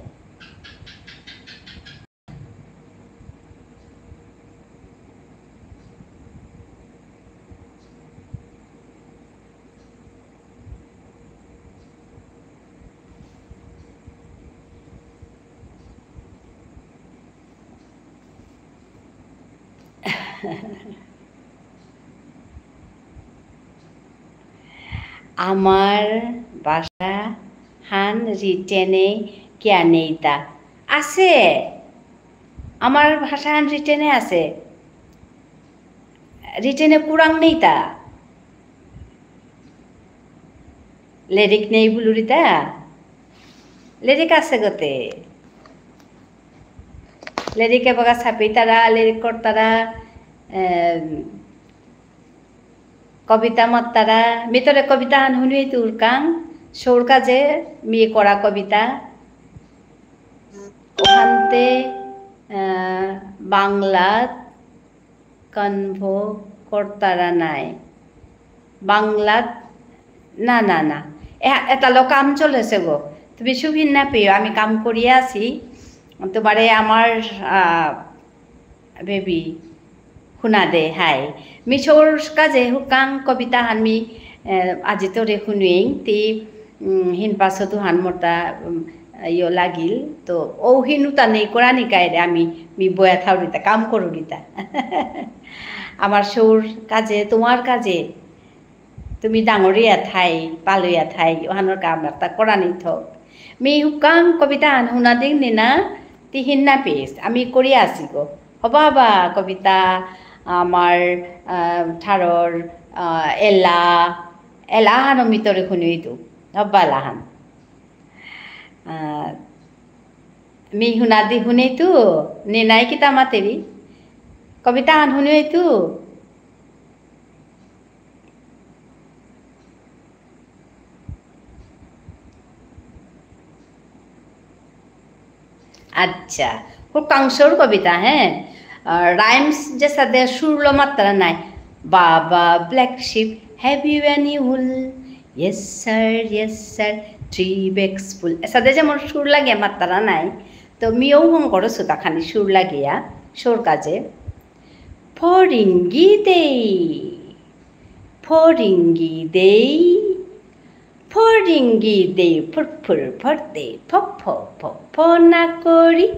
আমার ভাষা হান written এ কিয়া নেইতা? আছে। আমার ভাষা হান written এ আছে। রিটেনে কুরাং নেইতা। লেরিক নেই বুলুরিতা। লেরিক আছে গতে। লেরিকে বগা ছাপিতারা, লেরিক করতারা, এম, কবিতা মাত্তারা। মি তোরে কবিতা হান হুনুই তুরকাং, সৌর কাজে মি করা কবিতা। ওহানতে, আহ, বাংলাত convo করতারা নাই। বাংলাত, না, না, না। এ-, এতালো কাম চলেছে গো। তুমি সুবিন না পেও, আমি কাম করিয়া আছি। তোমারে আমার, আহ, বেবি, হুনা দে, হাই। মি সৌর কাজে হুকাং কবিতা হান মি, আহ, আজি তোরে হুনুইং, তি, উম, হিন পাছত হান মোরতা, উম, ইয়ো লাগিল। তো, ও হিনুতা নেই করানি কাইরে আমি, মি বয়া থাউরিতা, কাম করুরিতা। আমার সৌর কাজে, তোমার কাজে, তুমি ডাঙরিয়া থাই, পালইয়া থাই, ওহানোর কাম একটা করানি থক। মি হুকাং কবিতা হান হুনা দিং নিনা, তিহিন না পেস, আমি করিয়া আসি গো। হবা হবা কবিতা, আমার, আহ, ঠারর, আহ, এলা, এলা হানো মি তোরে হুনুই দু। হবা এলা হান। আহ, মি হুনা দি হুনেই তু, নিনাই কিতা মাতেরি। কবিতা হান হুনেই তু। আচ্ছা, হুকাং সৌর কবিতা, হ্যাঁ? আহ, rhymes যেসাদে সুরলো মাত্রা নাই। বাবা, black sheep, have you any wool? Yes, sir, yes, sir, three bags full। এসাদে যেমন সুর লাগে মাত্রা নাই। তো মিও হং করো সুতা খানি সুর লাগিয়া, সৌর কাজে। ফরিঙ্গি দেই, ফরিঙ্গি দেই, ফরিঙ্গি দেই, ফুরফুর ফরদে, ফ ফ ফ ফ না করি।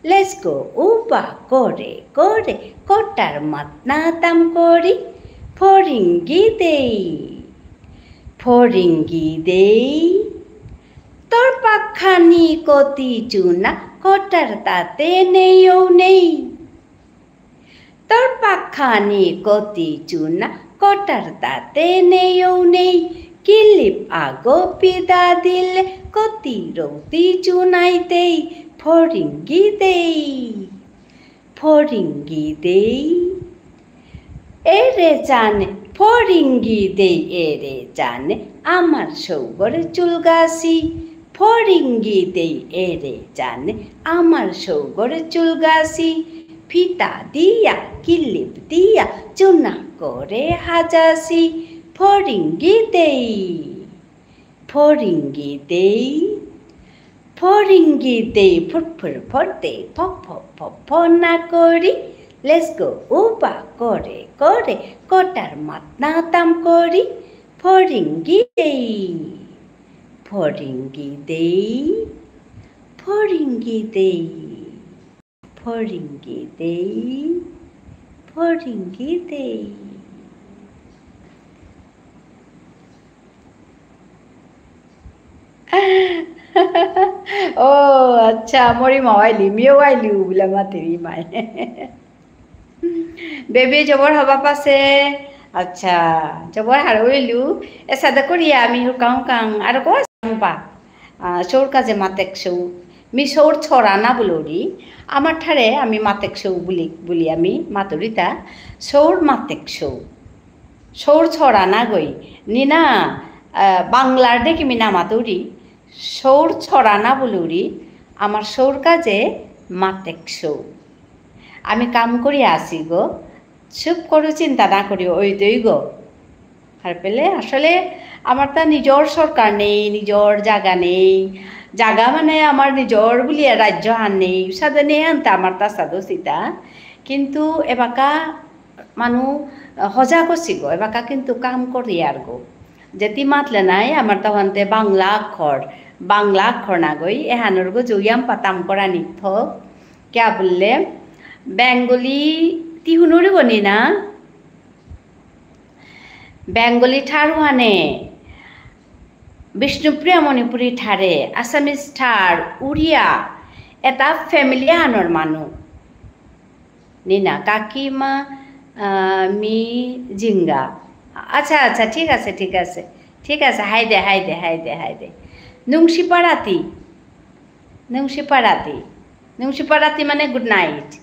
Let's go, উবা করে করে, কটার মাত না তাম করি। ফরিঙ্গি দেই, ফরিঙ্গি দেই, তোর পাখানি কতি চুনা, কটার তাতে নেইও নেই। তোর পাখানি কতি চুনা, কটার তাতে নেইও নেই। কিলিপ আগো পিদা দিলে, কতি রৌতি চুনাইতেই। ফরিঙ্গি দেই, ফরিঙ্গি দেই। এরে জানে, ফরিঙ্গি দেই, এরে জানে, আমার সৌগর চুলগাছি। ফরিঙ্গি দেই, এরে জানে, আমার সৌগর চুলগাছি। ফিতা দিয়া, কিলিপ দিয়া, চুনা করে হাজাছি। ফরিঙ্গি দেই, ফরিঙ্গি দেই, ফরিঙ্গি দেই, ফুরফুর ফরদে, ফ ফ ফ ফ না করি। Let's go, উবা করে করে, কটার মাত না তাম করি। ফরিঙ্গি দেই, ফরিঙ্গি দেই, ফরিঙ্গি দেই, ফরিঙ্গি দেই, ফরিঙ্গি দেই। ও আচ্ছা, মরি মাওয়াইলি, মিও আইলি বুলে মাতেরি মাই। বেবি জবর হবা পাসে। আচ্ছা, জবর হারৌ ইলু। এসাদে করিয়া আমি হুকাং হুকাং। আর কো আসম্পা। আহ, সৌর কাজে মাতেক সৌ। মি সৌর ছড়া না বুলুরি। আমার ঠারে আমি মাতেক সৌ বুলি, বুলি আমি মাতুরিতা। সৌর মাতেক সৌ। সৌর ছড়া না গই। নিনা, আহ, বাংলার দেখি মি না মাতুরি। সৌর ছড়া না বুলুরি। আমার সৌর কাজে মাতেক সৌ। আমি কাম করি আসি গো, চুপ করো, চিন্তা না করি, ওই দই গো। আর পেলে আসলে আমার তা নিজর সরকার নেই, নিজর জাগা নেই। জাগা মানে আমার নিজর বুলিয়া রাজ্য হান নেই, সাদে নেই আনতে আমার তা সাদো সীতা। কিন্তু এবাকা মানু, আহ, হজাগ অসি গো, এবাকা কিন্তু কাম করি আর গো। যেতি মাতলে নাই, আমার তহনতে বাংলা অক্ষর, বাংলা অক্ষর না গই, এহানর গো জুয়াম পাতাম করা নিথ। কিয়া বুললে, বেঙ্গলি তি হুনুরি গনি না? বেঙ্গলি ঠার হানে, বিষ্ণুপ্রিয়া মণিপুরী ঠারে, আসামিজ ঠার, উড়িয়া, এটা family আনর মানু। নিনা, কাকিমা, আহ, মি জিঙ্গা। আচ্ছা, আচ্ছা, ঠিক আছে, ঠিক আছে। ঠিক আছে, হাই দে, হাই দে, হাই দে, হাই দে। নুংশিপা রাতি। নুংশিপা রাতি। নুংশিপা রাতি মানে good night।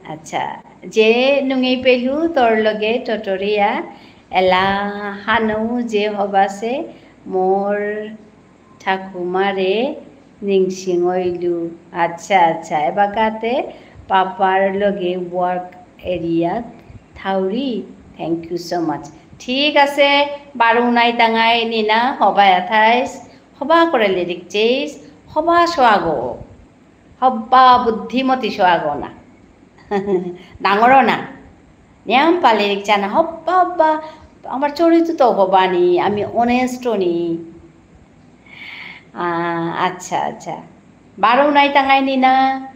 আচ্ছা, যে নুঙেই পেলু তোর লগে টটরিয়া, এলা হানৌ যে হবাসে মোর ঠাকুমারে নিংসিং অইলু। আচ্ছা, আচ্ছা, এবাকাতে পাপার লগে work area থাউরি। Thank you so much। ঠিক আছে, বারো নাই তাঙাই নিনা, হবাই আথাইস, হবা করে লিরিক চেইস, হবা সোয়াগো। হব্বা বুদ্ধিমতী সোয়াগো না। ডাঙরও না। নিয়াম পালে রিকচা না। হব্বা, হব্বা, আমার চরিত্র তো হবানি, আমি honest নি। আহ, আচ্ছা, আচ্ছা। বারো নাই তাঙাই নি না,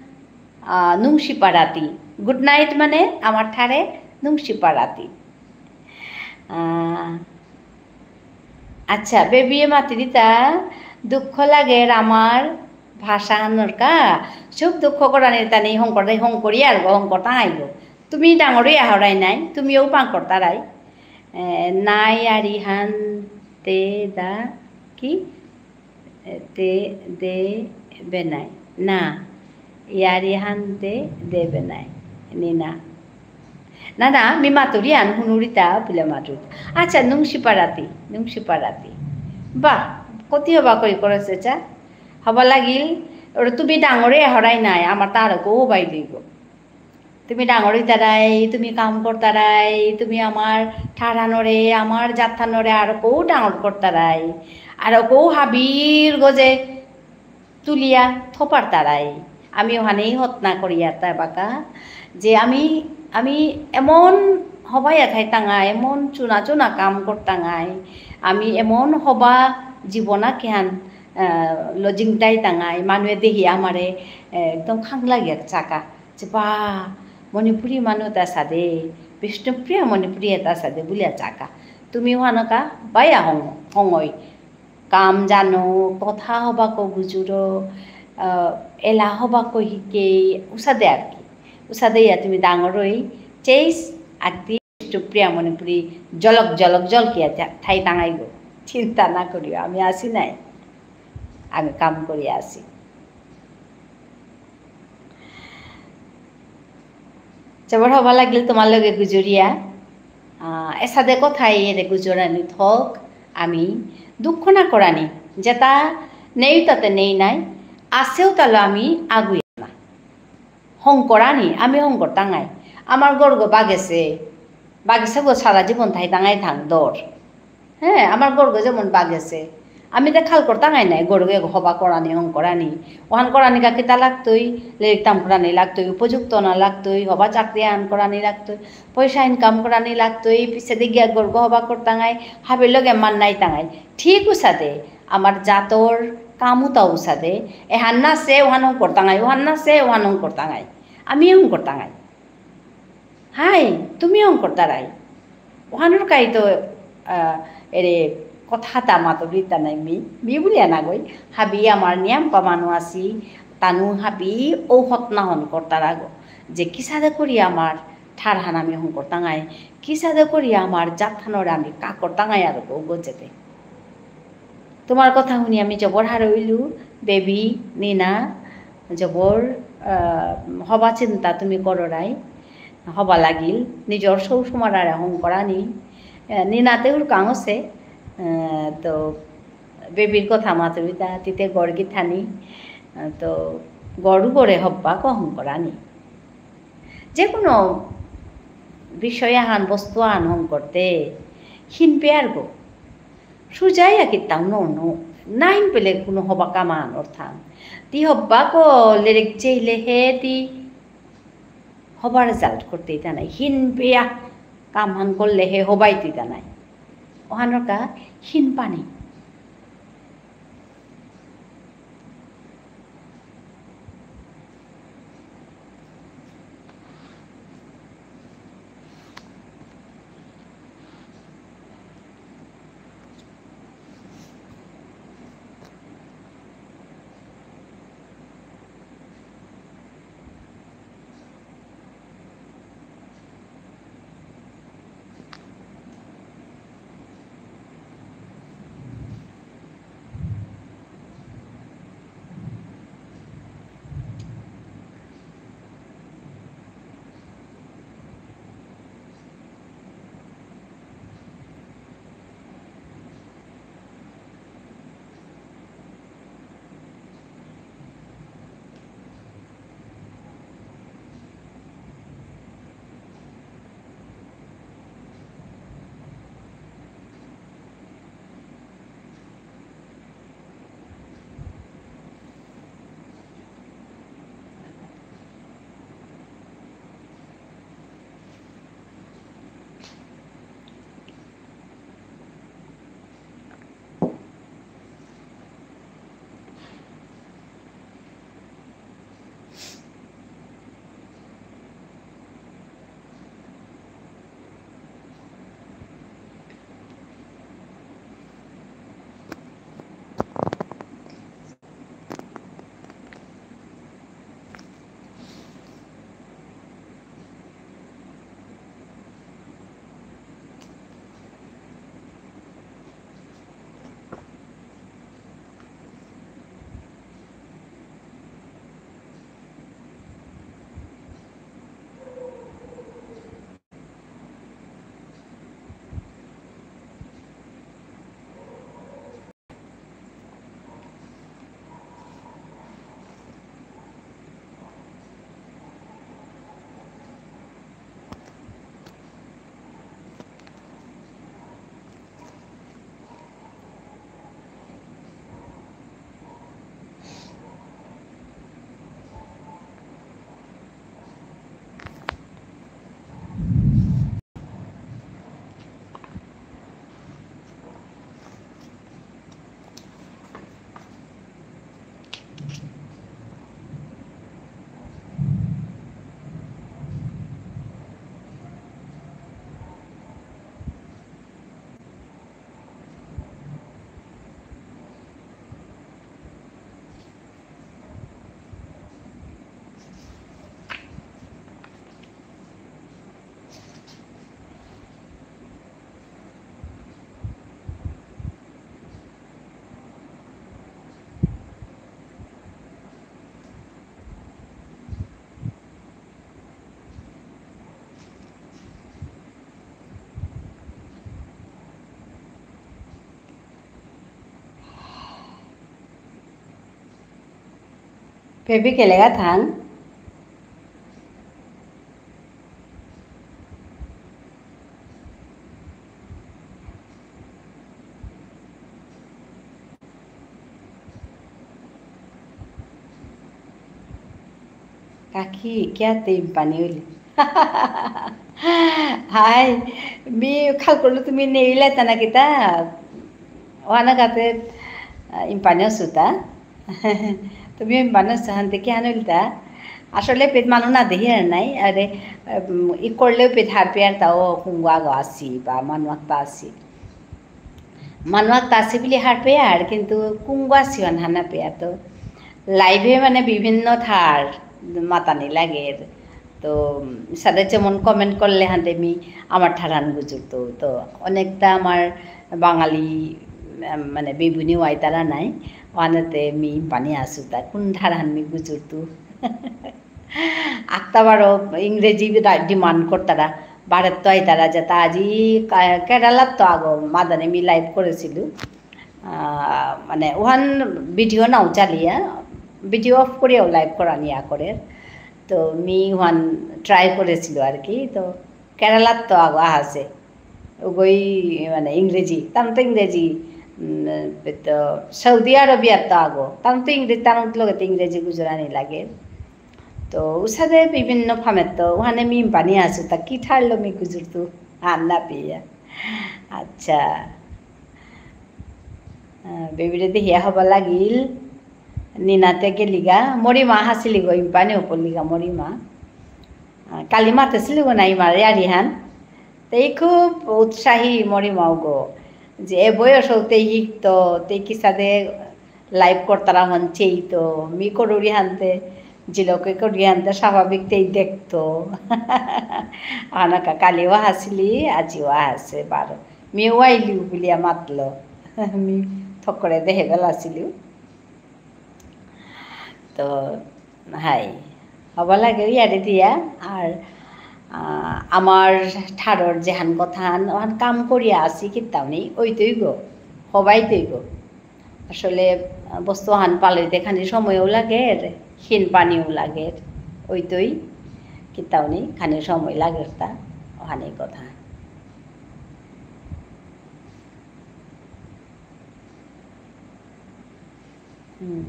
আহ, নুংশিপা রাতি। Good night মানে আমার ঠারে নুংশিপা রাতি। আহ, আচ্ছা, বেবিয়ে মাতিরিতা দুঃখ লাগের আমার ভাষাহানর কা, সুখ দুঃখ করানির তা নেই হংকর, হংকরি আর গো, হংকর তাঙাই গো। তুমি ডাঙরই আহরাই নাই, তুমিও পাং করতারাই। এ, নাই আর ইহান তে দা কি? এ, তে দে বেনাই। না, ইয়ারি হানতে দেবে নাই, নিনা। না, না, মি মাতুরি আন হুনুরিতা, বুলে মাতুরি। আচ্ছা, নুংশিপা রাতি, নুংশিপা রাতি। বাহ, কতি হবা কই করেসে চা? হবা লাগিল, ওরে তুমি ডাঙরে হরাই নাই, আমার তার কো হবাই দিব। তুমি ডাঙর হইতারাই, তুমি কাম করতারাই, তুমি আমার ঠারহানরে, আমার জাতহানরে আরো কৌ ডাঙর করতারাই, আরো কৌ হাবির গজে তুলিয়া থপারতারাই। আমি ওহানেই হতনা করিয়ার তা বাকা, যে আমি, আমি এমন হবাই আথাই তাঙাই, এমন চুনা চুনা কাম করতাঙাই, আমি এমন হবা জীবনা কেহান, আহ, লজিংতাই তাঙাই, মানুয়ে দেহি আমারে, আহ, একদম খাং লাগিয়ার চাকা। যে বা, মণিপুরী মানু এতা সাদে, বিষ্ণুপ্রিয়া মণিপুরী এতা সাদে বুলিয়া চাকা। তুমি ওহানকা বায়া হং-, হঙই। কাম জানো, কথা হবাকো গুজুরো, আহ, এলা হবাকো হিকে, উসাদে আর কি। উসাদে ইয়া তুমি ডাঙর হই, চেইস, আকদি বিষ্ণুপ্রিয়া মণিপুরী, জলক জলক জলকিয়া থা-, থাই তাঙাইগো। চিন্তা না করিও, আমি আসি নাই। আমি কাম করিয়া আসি। জবর হবা লাগিল তোমার লগে গুজরিয়া। আহ, এসাদে কথাই এরে গুজরানি থক, আমি দুঃখ না করানি, যেতা নেই তাতে নেই নাই, আছেও তাহলে আমি আগুই না। হংকরানি, আমি হংকর তাঙাই। আমার গর্গ বাগেছে, বাগেছে গো সারা জীবন থাই তাঙাই থাং দর। হ্যাঁ, আমার গরুকে যেমন বাগেছে, আমি তো খাল করতাঙাই নাই, গরুকে হবা করানি, হং করানি। ওহান করানি কা কিতা লাগতই, লেরিক তাম করানি লাগতই, উপযুক্ত না লাগতই, হবা চাকরি আন করানি লাগতই, পয়সা income করানি লাগতই, পিছে দি গিয়া গরুকে হবা করতাঙাই, হাবির লগে মান নাই তাঙাই। ঠিক উসাদে, আমার জাতর কামুতা উসাদে, এহান না সে ওহান হং করতাঙাই, ওহান না সে ওহান হং করতাঙাই, আমি হং করতাঙাই। হাই, তুমি হং করতারাই। ওহানর কাই তো, আহ, এরে কথা তা মাতুরিতা নাই মি, মি বুলিয়া না গই। হাবি আমার নিয়াম পা মানু আসি, তানু হাবি ও হতনা হন করতারা গো। যে কিসাদে করি আমার ঠারহান আমি হং করতাঙাই, কিসাদে করি আমার জাতহানরে আমি কা করতাঙাই আর গো গজেতে। তোমার কথা শুনি আমি জবর হারৌ ইলু, বেবি, নিনা, জবর, আহ, হবা চিন্তা তুমি কররাই, হবা লাগিল, নিজর সৌ সুমারারে হং করানি, আহ, নিনাতে উর কাঙসে, আহ, তো বেবির কথা মাতুরিতা, তিতে গড় গিথানি, আহ, তো গড়ু গড়ে হব্বা ক হং করানি। যে কোনো বিষয় আহান, বস্তু আহান হং করতে, হিনপেয়ার গো। সুজাইয়া কিতাও ন, ন, নাইন পেলে কোনো হবা কামান অর্থাৎ। তি হব্বা ক লেরিক চেইলে হে তি হবা result করতে ইতা নাই। হিনপেয়া কামহান করলে হে হবাই তি ইতা নাই। ওহানর কা হিনপানি। বেবি কেলেগা থাং? কাকি, কিয়া তে ইম্পানি উলি? হাই, মি খাল করলো তুমি নেইলে তা না কিতা? ওয়ানা কাতে, আ, ইম্পানি অসুতা। তুমি ইম্পানি অসু হানতে কি হান উলিতা? আসলে পেট মানু না দেহি আর নাই। আরে, উম, ই করলেও পেট হারপেয়ার তাও কুঙ্গুয়া গো আসি বা মানু আক্তা আসি। মানু আক্তা আসি বুলি হারপেয়ার, কিন্তু কুঙ্গুয়া আসি হান হানা পেয়া তো। Live-এ মানে বিভিন্ন ঠার মাতানি লাগের। তো, উম, সাদে যেমন comment করলে হানতে মি আমার ঠারহান গুজুরতু। তো, অনেকটা আমার বাঙালি, উম, মানে বেবুনি ওয়াইতারা নাই। ওয়ানাতে মি ইম্পানি আসুতা। কোন ঠারহান মি গুজুরতু? আক্তা বারো ইংরেজি বিদা demand করতারা। বারেত্ত আইতারা যেতা আজি কা-, কেরালাত্ত আগো মাদানে মি live করেসিলু। আহ, মানে, ওহান video নাও চালিয়া, video off করিয়াও live করানি ইয়া করে। তো, মি ওহান try করেসিলু আর কি। তো, কেরালাত্ত আগো আহাসে। ওগই, মানে, ইংরেজি, তানু তো ইংরেজি, উম, তো, সৌদি আরবিয়াত্ত আগো, তানু তো ইংরেজি, তানু লগে তো ইংরেজি গুজরানি লাগে। তো, উসাদে বিভিন্ন ফামেত্ত, ওহানে মি ইম্পানি আসুতা, কি ঠারলো মি গুজুরতু, আর না পিয়া। আচ্ছা। আহ, বেবিরে দেহিয়া হবা লাগিল, নিনাতে গেলিগা, মরিমা হাসিলিগো, ইম্পানি উপলিগা মরিমা। আহ, কালি মাতেসিলিগো নাই মারে আরিহান। তেই খুব উৎসাহী মরিমাও গো। যে এ বয়স হতেই হিকতো, তেই কিসাদে live করতারা হন চেইতো, মি করুরি হানতে, জিলকে করুরি হানতে স্বাভাবিক তেই দেখতো। আনাকা কালিও হাসিলি, আজিও হাসে বারো। মিও আইলিউ বুলিয়া মাতলো। মি থকরে দেহে বেলাসিলু। তো, হাই। হবা লাগে ইয়ারি দিয়া, আর, আহ, আমার ঠারর যেহান কথাহান, ওহান কাম করিয়া আসি কিতাও নেই, ওইতই গো, হবাইতই গো। আসলে, আহ, বস্তু হান পালইতে খানি সময়ও লাগের, হিন পানিও লাগের, ওইতই কিতাও নেই, খানি সময় লাগের তা, ওহানি কথা। হুম।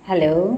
Hello.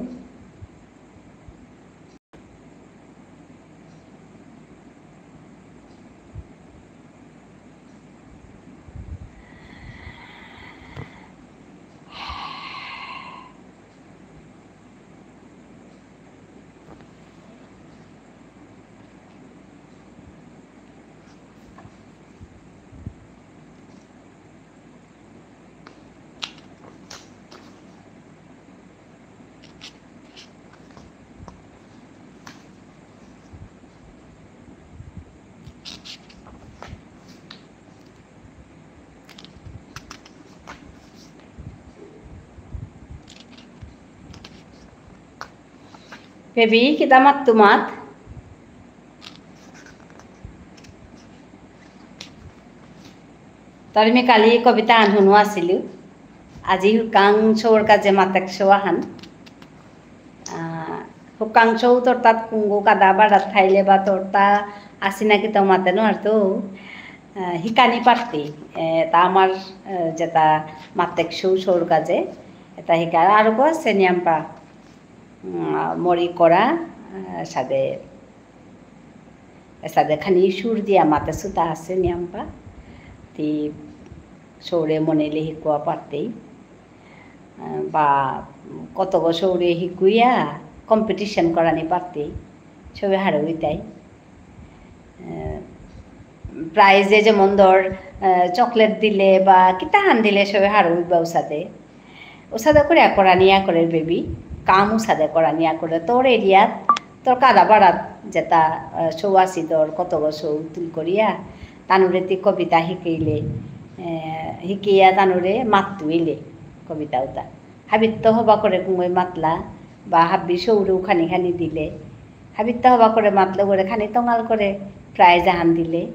বেবি, কিতা মাত তোমাত? তার মি কালি কবিতা আহান হুনু আসিলু। আজি হুকাং সৌর কাজে মাতেক সৌ আহান। আহ, হুকাং সৌ তোরতাত কুঙ্গু কাদা বাড়াত থাইলে বা তোরতা আসি না কিতা মাতে নুয়ারতু। আহ, হিকানি পারতি। এ, তা আমার, আহ, যেতা মাতেক সৌ সৌর কাজে, এতা হিকা আর গো আসে নিয়াম্পা। উম, মরি করা, আহ, সাদে এসাদে খানি সুর দিয়া মাতেসুতা আসে নিয়াম্পা। তি সৌরে মনেইলে হিকুয়া পারতেই। আহ, বা কতগো সৌরে হিকুইয়া competition করানি পারতেই। সবে হারৌইতাই। আহ, prize এ যেমন ধর, আহ, chocolate দিলে বা কিতাহান দিলে সবে হারৌইবা উসাদে। উসাদে করে করানিয়া করে বেবি, কাম উসাদে করানিয়া করে। তোর area ত, তোর কাদাপাড়াত যেতা, আহ, সৌ আসি তোর কতগো সৌ তুল করিয়া, তানুরে তি কবিতা হিকেইলে, এ, হিকেইয়া তানুরে মাতুইলে কবিতা উতা। হাবিত্ত হবা করে কুঙগই মাতলা, বা হাবি সৌরে উখানি খানি দিলে, হাবিত্ত হবা করে মাতলে করে খানি তঙাল করে prize আহান দিলে।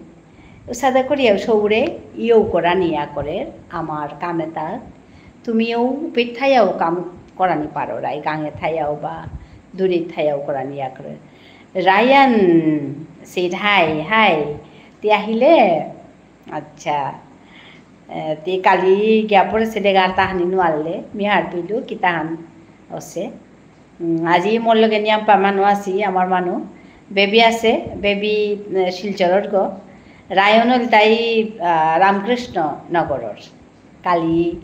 উসাদে করিয়া সৌরে ইয়ৌ করানি ইয়া করে, আমার কামে তা, তুমিও উপেত থাইয়াও কাম করানি পারো, রাই গাঙে থাইয়াও বা দূরে থাইয়াও করানি ইয়া করে। Ryan said hi, hi। তি আহিলে? আচ্ছা। এ, তি কালি গিয়া পড়েছিলে গার তাহানি নুয়ারলে, মি হারপিলু, কিতাহান অসে। উম, আজি মোর লগে নিয়ামপা মানু আসি, আমার মানু। বেবি আসে, বেবি, এ, শিলচরর গো। রায়ন ইলতাই, আ, রামকৃষ্ণ নগরর। কালি,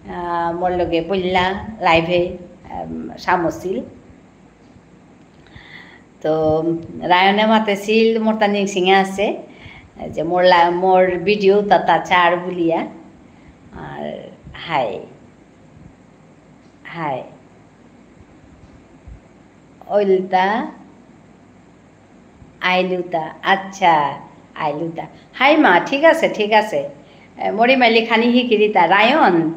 আ, মোর লগে বললা live-এ, আম, সামসিল। তো রায়নে মাতেছিল, মোর তা নিংসিঙে আসে, যে মোর লা-, মোর video তা তা চার বুলিয়া। আর hi। Hi। ওইলতা, আইলুতা, আচ্ছা, আইলুতা। Hi মা, ঠিক আসে, ঠিক আসে। এ, মোর ইমাই লিখানি হিকিরিতা, রায়ন,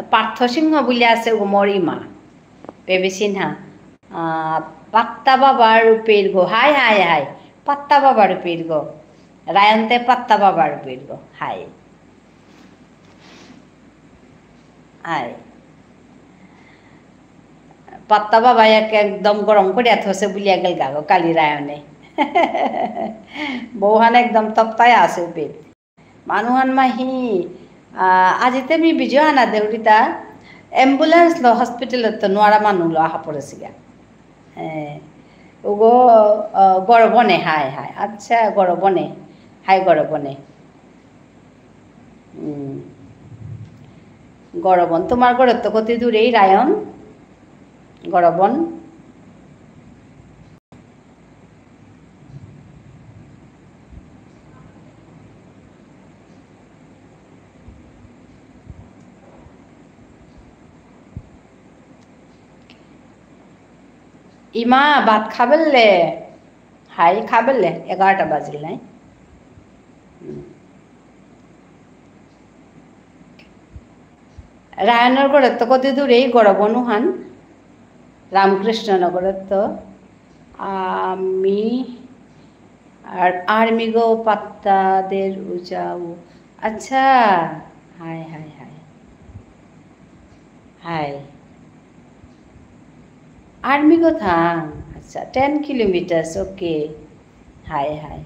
পার্থ সিংহ বুলিয়া আসে ও মোর ইমা। বেবি সিনহা। আ, পাত্তা বাবা রূপের গো। Hi, hi, hi। পাত্তা বাবা রূপের গো। রায়ন্তে পাত্তা বাবা রূপের গো। Hi। Hi। পাত্তা বাবা এক একদম গরম করিয়া থসে বুলিয়া গেলগা গো কালি রায়নে। বৌহান একদম তপ্তায় আসে উপেত। মানুহান মাহি, আ, আজিতে মি video আনা দেউরিতা, ambulance লো hospital তো নোয়ারা মানু লো আহা পড়েসিগা। এ, ওগো, আ, গরবনে, hi, hi। আচ্ছা, গরবনে। Hi, গরবনে। উম। গরবন, তোমার ঘরত্ত কতি দূরেই রায়ন? গরবন? ইমা, ভাত খাবেললে? হাই, খাবেললে? এগারোটা বাজিল নাই? হুম। রায়নর ঘরত্ত কতি দূরে এই গরবনুহান? রামকৃষ্ণনগরত্ত। আমি আর আর্মিগো পাত্তাদের উজাও। আচ্ছা। Hi, hi, hi. হাই। আর্মিগো থাং। আচ্ছা, ten kilometers, okay। Hi, hi.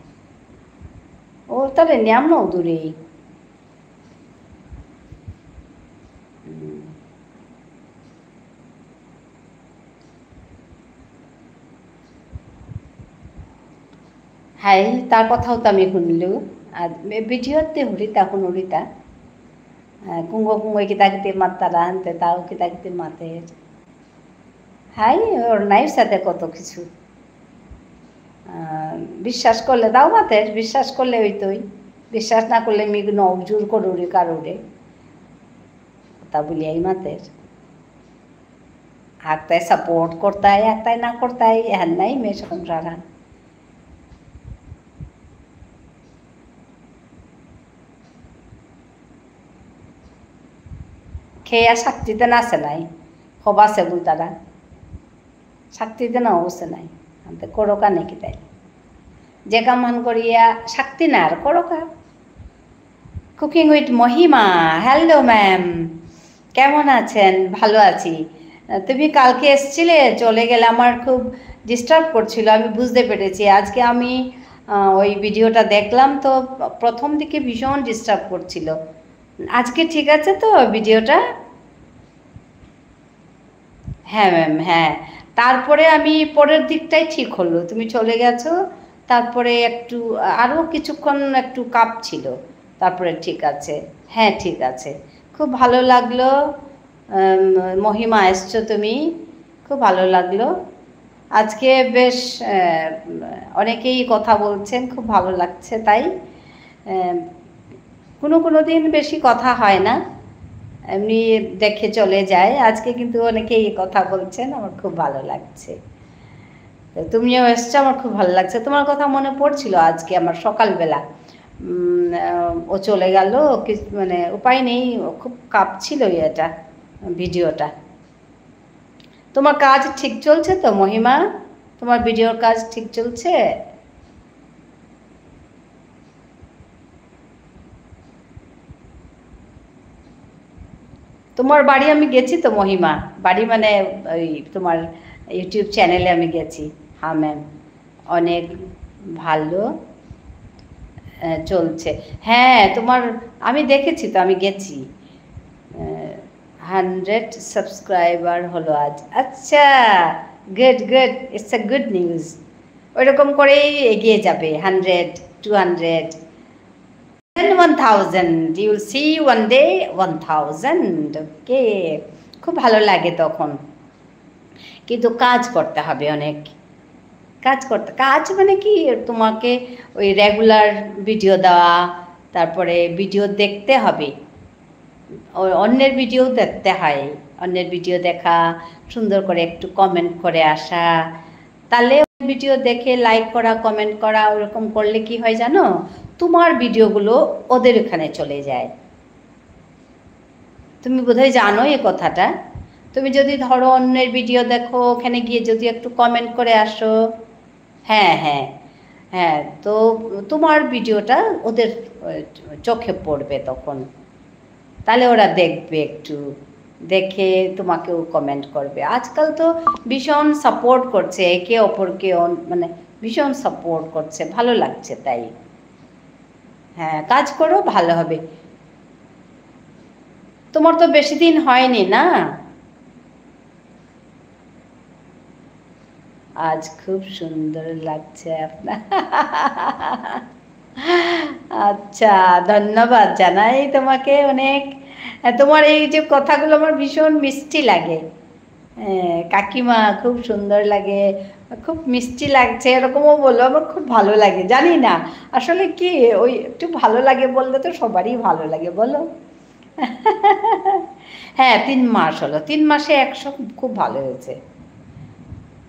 ও, তাহলে নিয়াম দূরে। হুম। হাই, তার কথাও তো আমি শুনলু। আর মে-, ভিডিওতে হুরিতা, হুনুরিতা। আহ, কুঙ্গ কুঙ্গ কিতা কিতি মাত্তারা আনতে, তাও কিতা কিতি মাতের। হাই, ওর নাইর সাথে কত কিছু। আহ, বিশ্বাস করলে তাও মাতের, বিশ্বাস করলে হইতই। বিশ্বাস না করলে মি নজুর করুরি কারুরে। তা বলিয়াই মাতের। আকতাই support করতাই, আকতাই না করতাই, এহান নাই মে সংসারহান। খেয়া শক্তি দেনা আছে নাই, হবা আছে বুলতারা। শক্তি দেনা আছে নাই, আনতে করো কানে কি তাই। যে কাম হান করিয়া শক্তি না আর করো কা। Cooking with Mahima, hello ma'am, কেমন আছেন? ভালো আছি। তুমি কালকে এসছিলে, চলে গেলে, আমার খুব disturb করছিল, আমি বুঝতে পেরেছি। আজকে আমি, আহ, ওই ভিডিওটা দেখলাম তো, প্রথম দিকে ভীষণ disturb করছিল। আজকে ঠিক আছে তো ভিডিওটা? হ্যাঁ ম্যাম, হ্যাঁ। তারপরে আমি পরের দিকটাই ঠিক হলো, তুমি চলে গেছো, তারপরে একটু, আরও কিছুক্ষণ একটু কাঁপছিল, তারপরে ঠিক আছে। হ্যাঁ, ঠিক আছে। খুব ভালো লাগলো, উম, মহিমা এসছো তুমি, খুব ভালো লাগলো। আজকে বেশ, আহ, অনেকেই কথা বলছেন, খুব ভালো লাগছে তাই। আহ, কোনো কোনো দিন বেশি কথা হয় না, এমনি দেখে চলে যায়। আজকে কিন্তু অনেকেই কথা বলছেন, আমার খুব ভালো লাগছে। তো তুমিও এসছো, আমার খুব ভালো লাগছে। তোমার কথা মনে পড়ছিল আজকে আমার সকালবেলা। উম, আহ, ও চলে গেল, কি, মানে, উপায় নেই, ও খুব কাঁপছিল এটা, ভিডিওটা। তোমার কাজ ঠিক চলছে তো, মহিমা? তোমার ভিডিওর কাজ ঠিক চলছে? তোমার বাড়ি আমি গেছি তো, মহিমা। বাড়ি মানে ওই তোমার YouTube চ্যানেলে আমি গেছি। হ্যাঁ, ম্যাম। অনেক ভালো, আহ, চলছে। হ্যাঁ, তোমার, আমি দেখেছি তো, আমি গেছি। আহ, হান্ড্রেড সাবস্ক্রাইবার হলো আজ। আচ্ছা, good, good. It's a good news. ওইরকম করেই এগিয়ে যাবে, hundred, two hundred, then one thousand. You will see one day one thousand. ওকে, খুব ভালো লাগে তখন, কিন্তু কাজ করতে হবে অনেক। কাজ করতে, কাজ মানে কি, তোমাকে ওই রেগুলার ভিডিও দেওয়া, তারপরে ভিডিও দেখতে হবে। ও-, অন্যের ভিডিও দেখতে হয়, অন্যের ভিডিও দেখা, সুন্দর করে একটু কমেন্ট করে আসা। তাহলে ভিডিও দেখে লাইক করা, কমেন্ট করা, ওরকম করলে কি হয় জানো? তোমার ভিডিওগুলো ওদের ওখানে চলে যায়। তুমি বোধহয় জানো এ কথাটা। তুমি যদি ধরো অন্যের ভিডিও দেখো, ওখানে গিয়ে যদি একটু কমেন্ট করে আসো, হ্যাঁ, হ্যাঁ, হ্যাঁ, তো তোমার ভিডিওটা ওদের, আহ, চোখে পড়বে তখন। তাহলে ওরা দেখবে একটু, দেখে তোমাকেও কমেন্ট করবে। আজকাল তো ভীষণ সাপোর্ট করছে একে অপরকে, অন-, মানে, ভীষণ সাপোর্ট করছে, ভালো লাগছে তাই। হ্যাঁ, কাজ করো, ভালো হবে। তোমার তো বেশি দিন হয়নি না? আজ খুব সুন্দর লাগছে আপনার। আচ্ছা, ধন্যবাদ জানাই তোমাকে অনেক। আহ, তোমার এই যে কথাগুলো আমার ভীষণ মিষ্টি লাগে। হ্যাঁ, কাকিমা, খুব সুন্দর লাগে, খুব মিষ্টি লাগছে, এরকমও বলো, আমার খুব ভালো লাগে। জানি না, আসলে কি, ওই একটু ভালো লাগে বললে তো সবারই ভালো লাগে, বলো? হ্যাঁ, তিন মাস হলো। তিন মাসে একশো, খুব ভালো হয়েছে।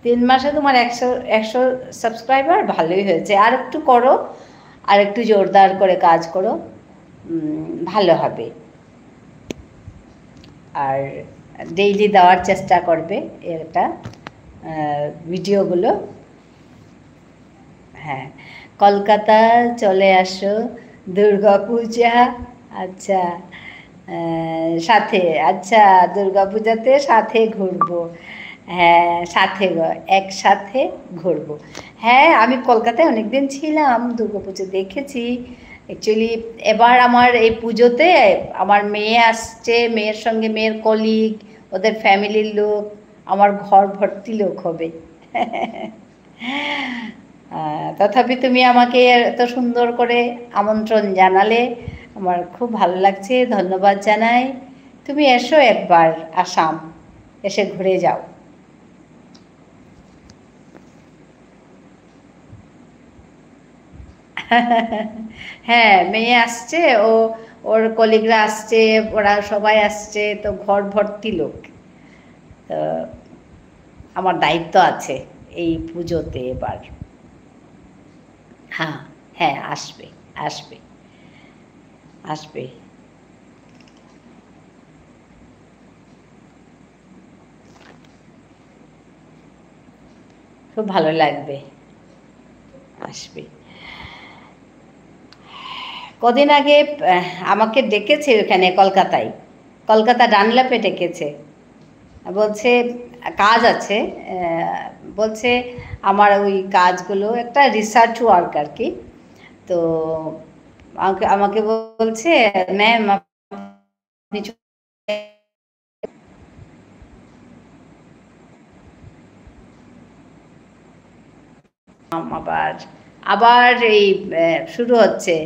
তিন মাসে তোমার একশো, একশো সাবস্ক্রাইবার, ভালোই হয়েছে। আর একটু করো, আর একটু জোরদার করে কাজ করো, উম, ভালো হবে। আর ডেইলি দেওয়ার চেষ্টা করবে এটা, আহ, ভিডিওগুলো। হ্যাঁ, কলকাতা চলে আসো, দুর্গা পূজা। আচ্ছা, আহ, সাথে, আচ্ছা, দুর্গা পূজাতে সাথে ঘুরবো। হ্যাঁ, সাথে গ-, একসাথে ঘুরবো। হ্যাঁ, আমি কলকাতায় অনেকদিন ছিলাম, দুর্গা পুজো দেখেছি। Actually, এবার আমার এই পুজোতে আমার মেয়ে আসছে, মেয়ের সঙ্গে মেয়ের কলিগ, ওদের ফ্যামিলির লোক, আমার ঘর ভর্তি লোক হবে। আহ, তথাপি তুমি আমাকে এত সুন্দর করে আমন্ত্রণ জানালে, আমার খুব ভালো লাগছে, ধন্যবাদ জানাই। তুমি এসো একবার আসাম, এসে ঘুরে যাও। হ্যাঁ, মেয়ে আসছে, ও, ওর কলিগরা আসছে, ওরা সবাই আসছে, তো ঘর ভর্তি লোক। তো আমার দায়িত্ব আছে এই পুজোতে এবার। হ্যাঁ, হ্যাঁ, আসবে, আসবে, আসবে। খুব ভালো লাগবে, আসবে। কদিন আগে, আহ, আমাকে ডেকেছে ওখানে কলকাতায়, কলকাতা ডানলপে ডেকেছে। বলছে কাজ আছে, আহ, বলছে আমার ওই কাজগুলো, একটা রিসার্চ ওয়ার্ক আর কি। তো আমাকে, আমাকে বলছে, "ম্যাম, আপনি চ-" আবার, আবার এই, আহ, শুরু হচ্ছে।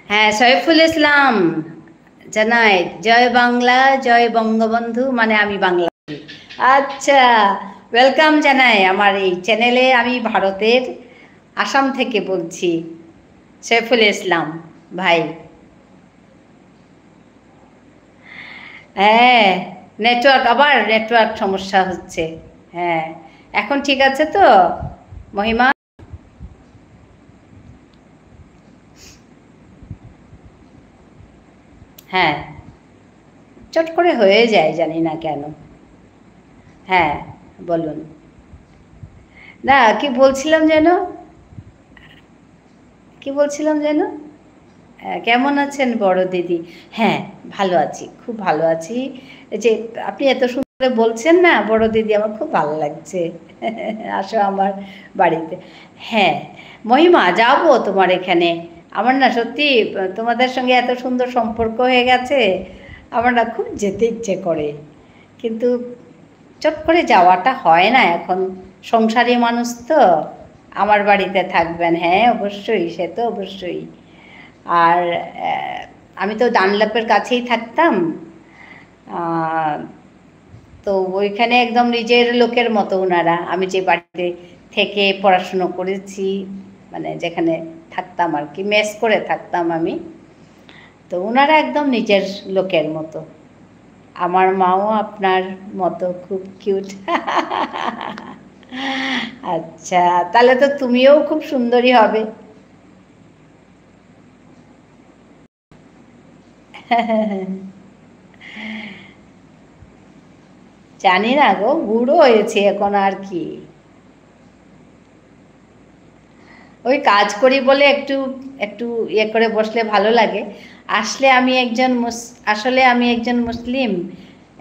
হ্যাঁ, সৈফুল ইসলাম জানাই, "জয় বাংলা, জয় বঙ্গবন্ধু, মানে আমি বাংলাদেশি।" আচ্ছা, ওয়েলকাম জানাই আমার এই চ্যানেলে। আমি ভারতের আসাম থেকে বলছি, সৈফুল ইসলাম ভাই। হ্যাঁ, নেটওয়ার্ক, আবার নেটওয়ার্ক সমস্যা হচ্ছে। হ্যাঁ, এখন ঠিক আছে তো, মহিমা? হ্যাঁ, চট করে হয়ে যায়, জানি না কেন। হ্যাঁ, বলুন। না, কি বলছিলাম যেন? কি বলছিলাম যেন? আহ, কেমন আছেন বড় দিদি? হ্যাঁ, ভালো আছি, খুব ভালো আছি। এই যে আপনি এত সুন্দর করে বলছেন না, বড় দিদি, আমার খুব ভালো লাগছে। আসো আমার বাড়িতে। হ্যাঁ, মহিমা, যাবো তোমার এখানে। আমার না সত্যি, আহ, তোমাদের সঙ্গে এত সুন্দর সম্পর্ক হয়ে গেছে, আমার না খুব যেতে ইচ্ছে করে। কিন্তু চট করে যাওয়াটা হয় না এখন। সংসারী মানুষ তো, আমার বাড়িতে থাকবেন, হ্যাঁ, অবশ্যই, সে তো অবশ্যই। আর, আহ, আমি তো ডানলপের কাছেই থাকতাম। আহ, তো ওইখানে একদম নিজের লোকের মতো ওনারা। আমি যে বাড়িতে থেকে পড়াশুনো করেছি, মানে, যেখানে থাকতাম আর কি, মেস করে থাকতাম আমি, তো ওনারা একদম নিজের লোকের মতো। আমার মাও আপনার মতো খুব কিউট। আচ্ছা, তাহলে তো তুমিও খুব সুন্দরী হবে। জানি না গো, বুড়ো হয়েছে এখন আর কি। ওই কাজ করি বলে একটু, একটু ইয়ে করে বসলে ভালো লাগে। আসলে আমি একজন মুস-, আসলে আমি একজন মুসলিম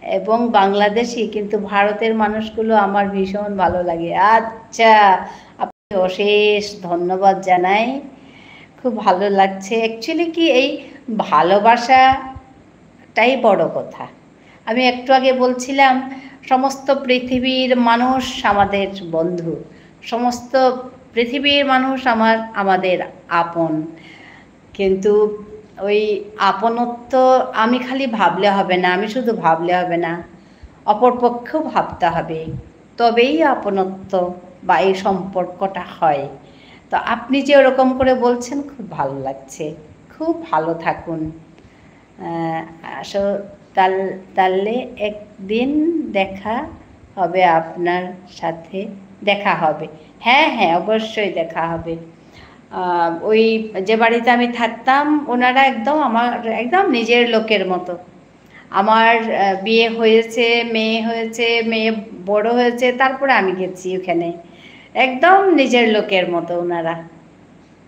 এবং বাংলাদেশি, কিন্তু ভারতের মানুষগুলো আমার ভীষণ ভালো লাগে। আচ্ছা, আপনাকে অশেষ ধন্যবাদ জানাই, খুব ভালো লাগছে। Actually কি, এই ভালোবাসাটাই বড় কথা। আমি একটু আগে বলছিলাম, সমস্ত পৃথিবীর মানুষ আমাদের বন্ধু, সমস্ত পৃথিবীর মানুষ আমার, আমাদের আপন। কিন্তু ওই আপনত্ব আমি খালি ভাবলে হবে না, আমি শুধু ভাবলে হবে না, অপরপক্ষেও ভাবতে হবে, তবেই আপনত্ব বা এই সম্পর্কটা হয়। তো আপনি যে ওরকম করে বলছেন, খুব ভালো লাগছে, খুব ভালো থাকুন। আহ, আসো, তাল-, তাহলে একদিন দেখা হবে, আপনার সাথে দেখা হবে। হ্যাঁ, হ্যাঁ, অবশ্যই দেখা হবে। আহ, ওই যে বাড়িতে আমি থাকতাম, ওনারা একদম আমার, একদম নিজের লোকের মতো। আমার, আহ, বিয়ে হয়েছে, মেয়ে হয়েছে, মেয়ে বড় হয়েছে, তারপরে আমি গেছি ওখানে। একদম নিজের লোকের মতো ওনারা।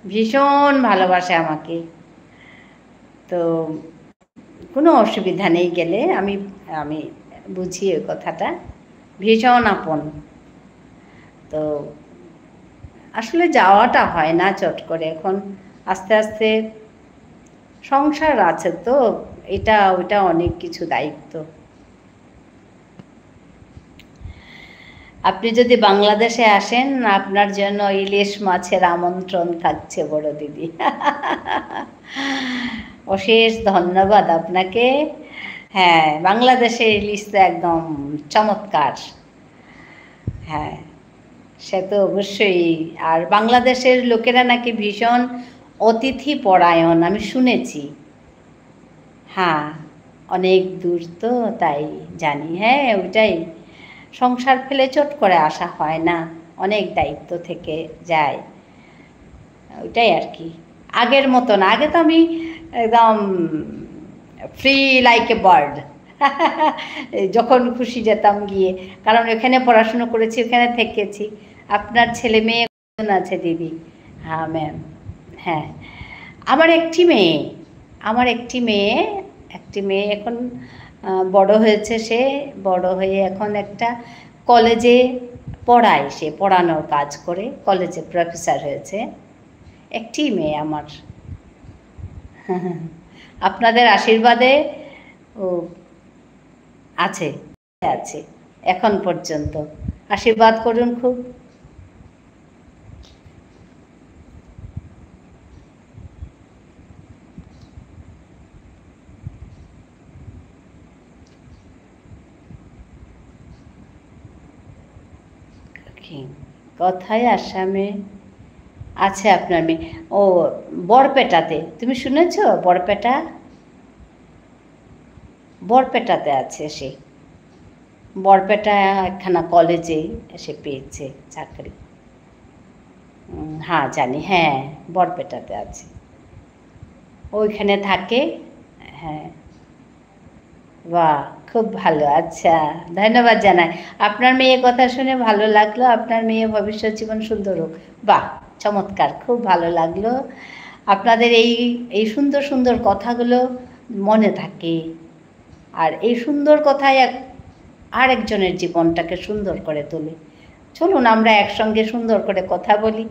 ভীষণ ভালোবাসে আমাকে। তো কোনো অসুবিধা নেই গেলে, আমি, আমি বুঝি ওই কথাটা, ভীষণ আপন। তো আসলে যাওয়াটা হয় না চট করে, এখন আস্তে আস্তে সংসার আছে তো, এটা ওইটা অনেক কিছু দায়িত্ব। আপনি যদি বাংলাদেশে আসেন, আপনার জন্য ইলিশ মাছের আমন্ত্রণ থাকছে, বড় দিদি। অশেষ ধন্যবাদ আপনাকে। হ্যাঁ, বাংলাদেশের ইলিশ তো একদম চমৎকার। হ্যাঁ, সে তো অবশ্যই। আর বাংলাদেশের লোকেরা নাকি ভীষণ অতিথি পরায়ণ, আমি শুনেছি। হ্যাঁ, অনেক দূর তো, তাই জানি। হ্যাঁ, ওইটাই। সংসার ফেলে চট করে আসা হয় না, অনেক দায়িত্ব থেকে যায়, ওইটাই আর কি। আগের মতো না, আগে তো আমি একদম free like a bird। যখন খুশি যেতাম গিয়ে, কারণ এখানে পড়াশুনো করেছি, ওখানে থেকেছি। আপনার ছেলে মেয়ে আছে দিদি। হ্যাঁ, ম্যাম। হ্যাঁ। আমার একটি মেয়ে, আমার একটি মেয়ে, একটি মেয়ে এখন, আহ, বড় হয়েছে সে, বড় হয়ে এখন একটা কলেজে পড়ায়, সে পড়ানোর কাজ করে, কলেজে প্রফেসর হয়েছে। একটি মেয়ে আমার। আপনাদের আশীর্বাদে ও আছে। আছে এখন পর্যন্ত। আশীর্বাদ করুন খুব। কি? কোথায় আসামে আছে আপনার মেয়ে? ও, বরপেটাতে। তুমি শুনেছো বরপেটা? বরপেটাতে আছে সে। বরপেটা একখানা কলেজে সে পেয়েছে চাকরি। উম, হ্যাঁ, জানি, হ্যাঁ, বরপেটাতে আছে। ওইখানে থাকে, হ্যাঁ। বাহ, খুব ভালো। আচ্ছা, ধন্যবাদ জানাই। আপনার মেয়ে কথা শুনে ভালো লাগলো। আপনার মেয়ে ভবিষ্যৎ জীবন সুন্দর হোক। বাহ, চমৎকার, খুব ভালো লাগলো। আপনাদের এই, এই সুন্দর সুন্দর কথাগুলো মনে থাকে। আর এই সুন্দর কথায় এক, আরেকজনের জীবনটাকে সুন্দর করে তোলে। চলুন, আমরা একসঙ্গে সুন্দর করে কথা বলি।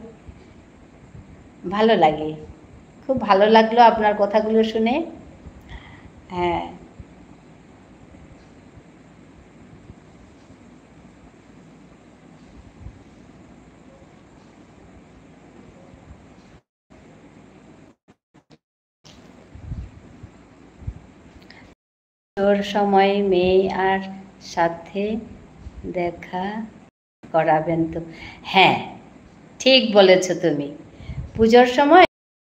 ভালো লাগে। খুব ভালো লাগলো আপনার কথাগুলো শুনে। হ্যাঁ। তোর সময় মেয়ে আর সাথে দেখা করাবেন তো। হ্যাঁ, ঠিক বলেছ তুমি। পুজোর সময়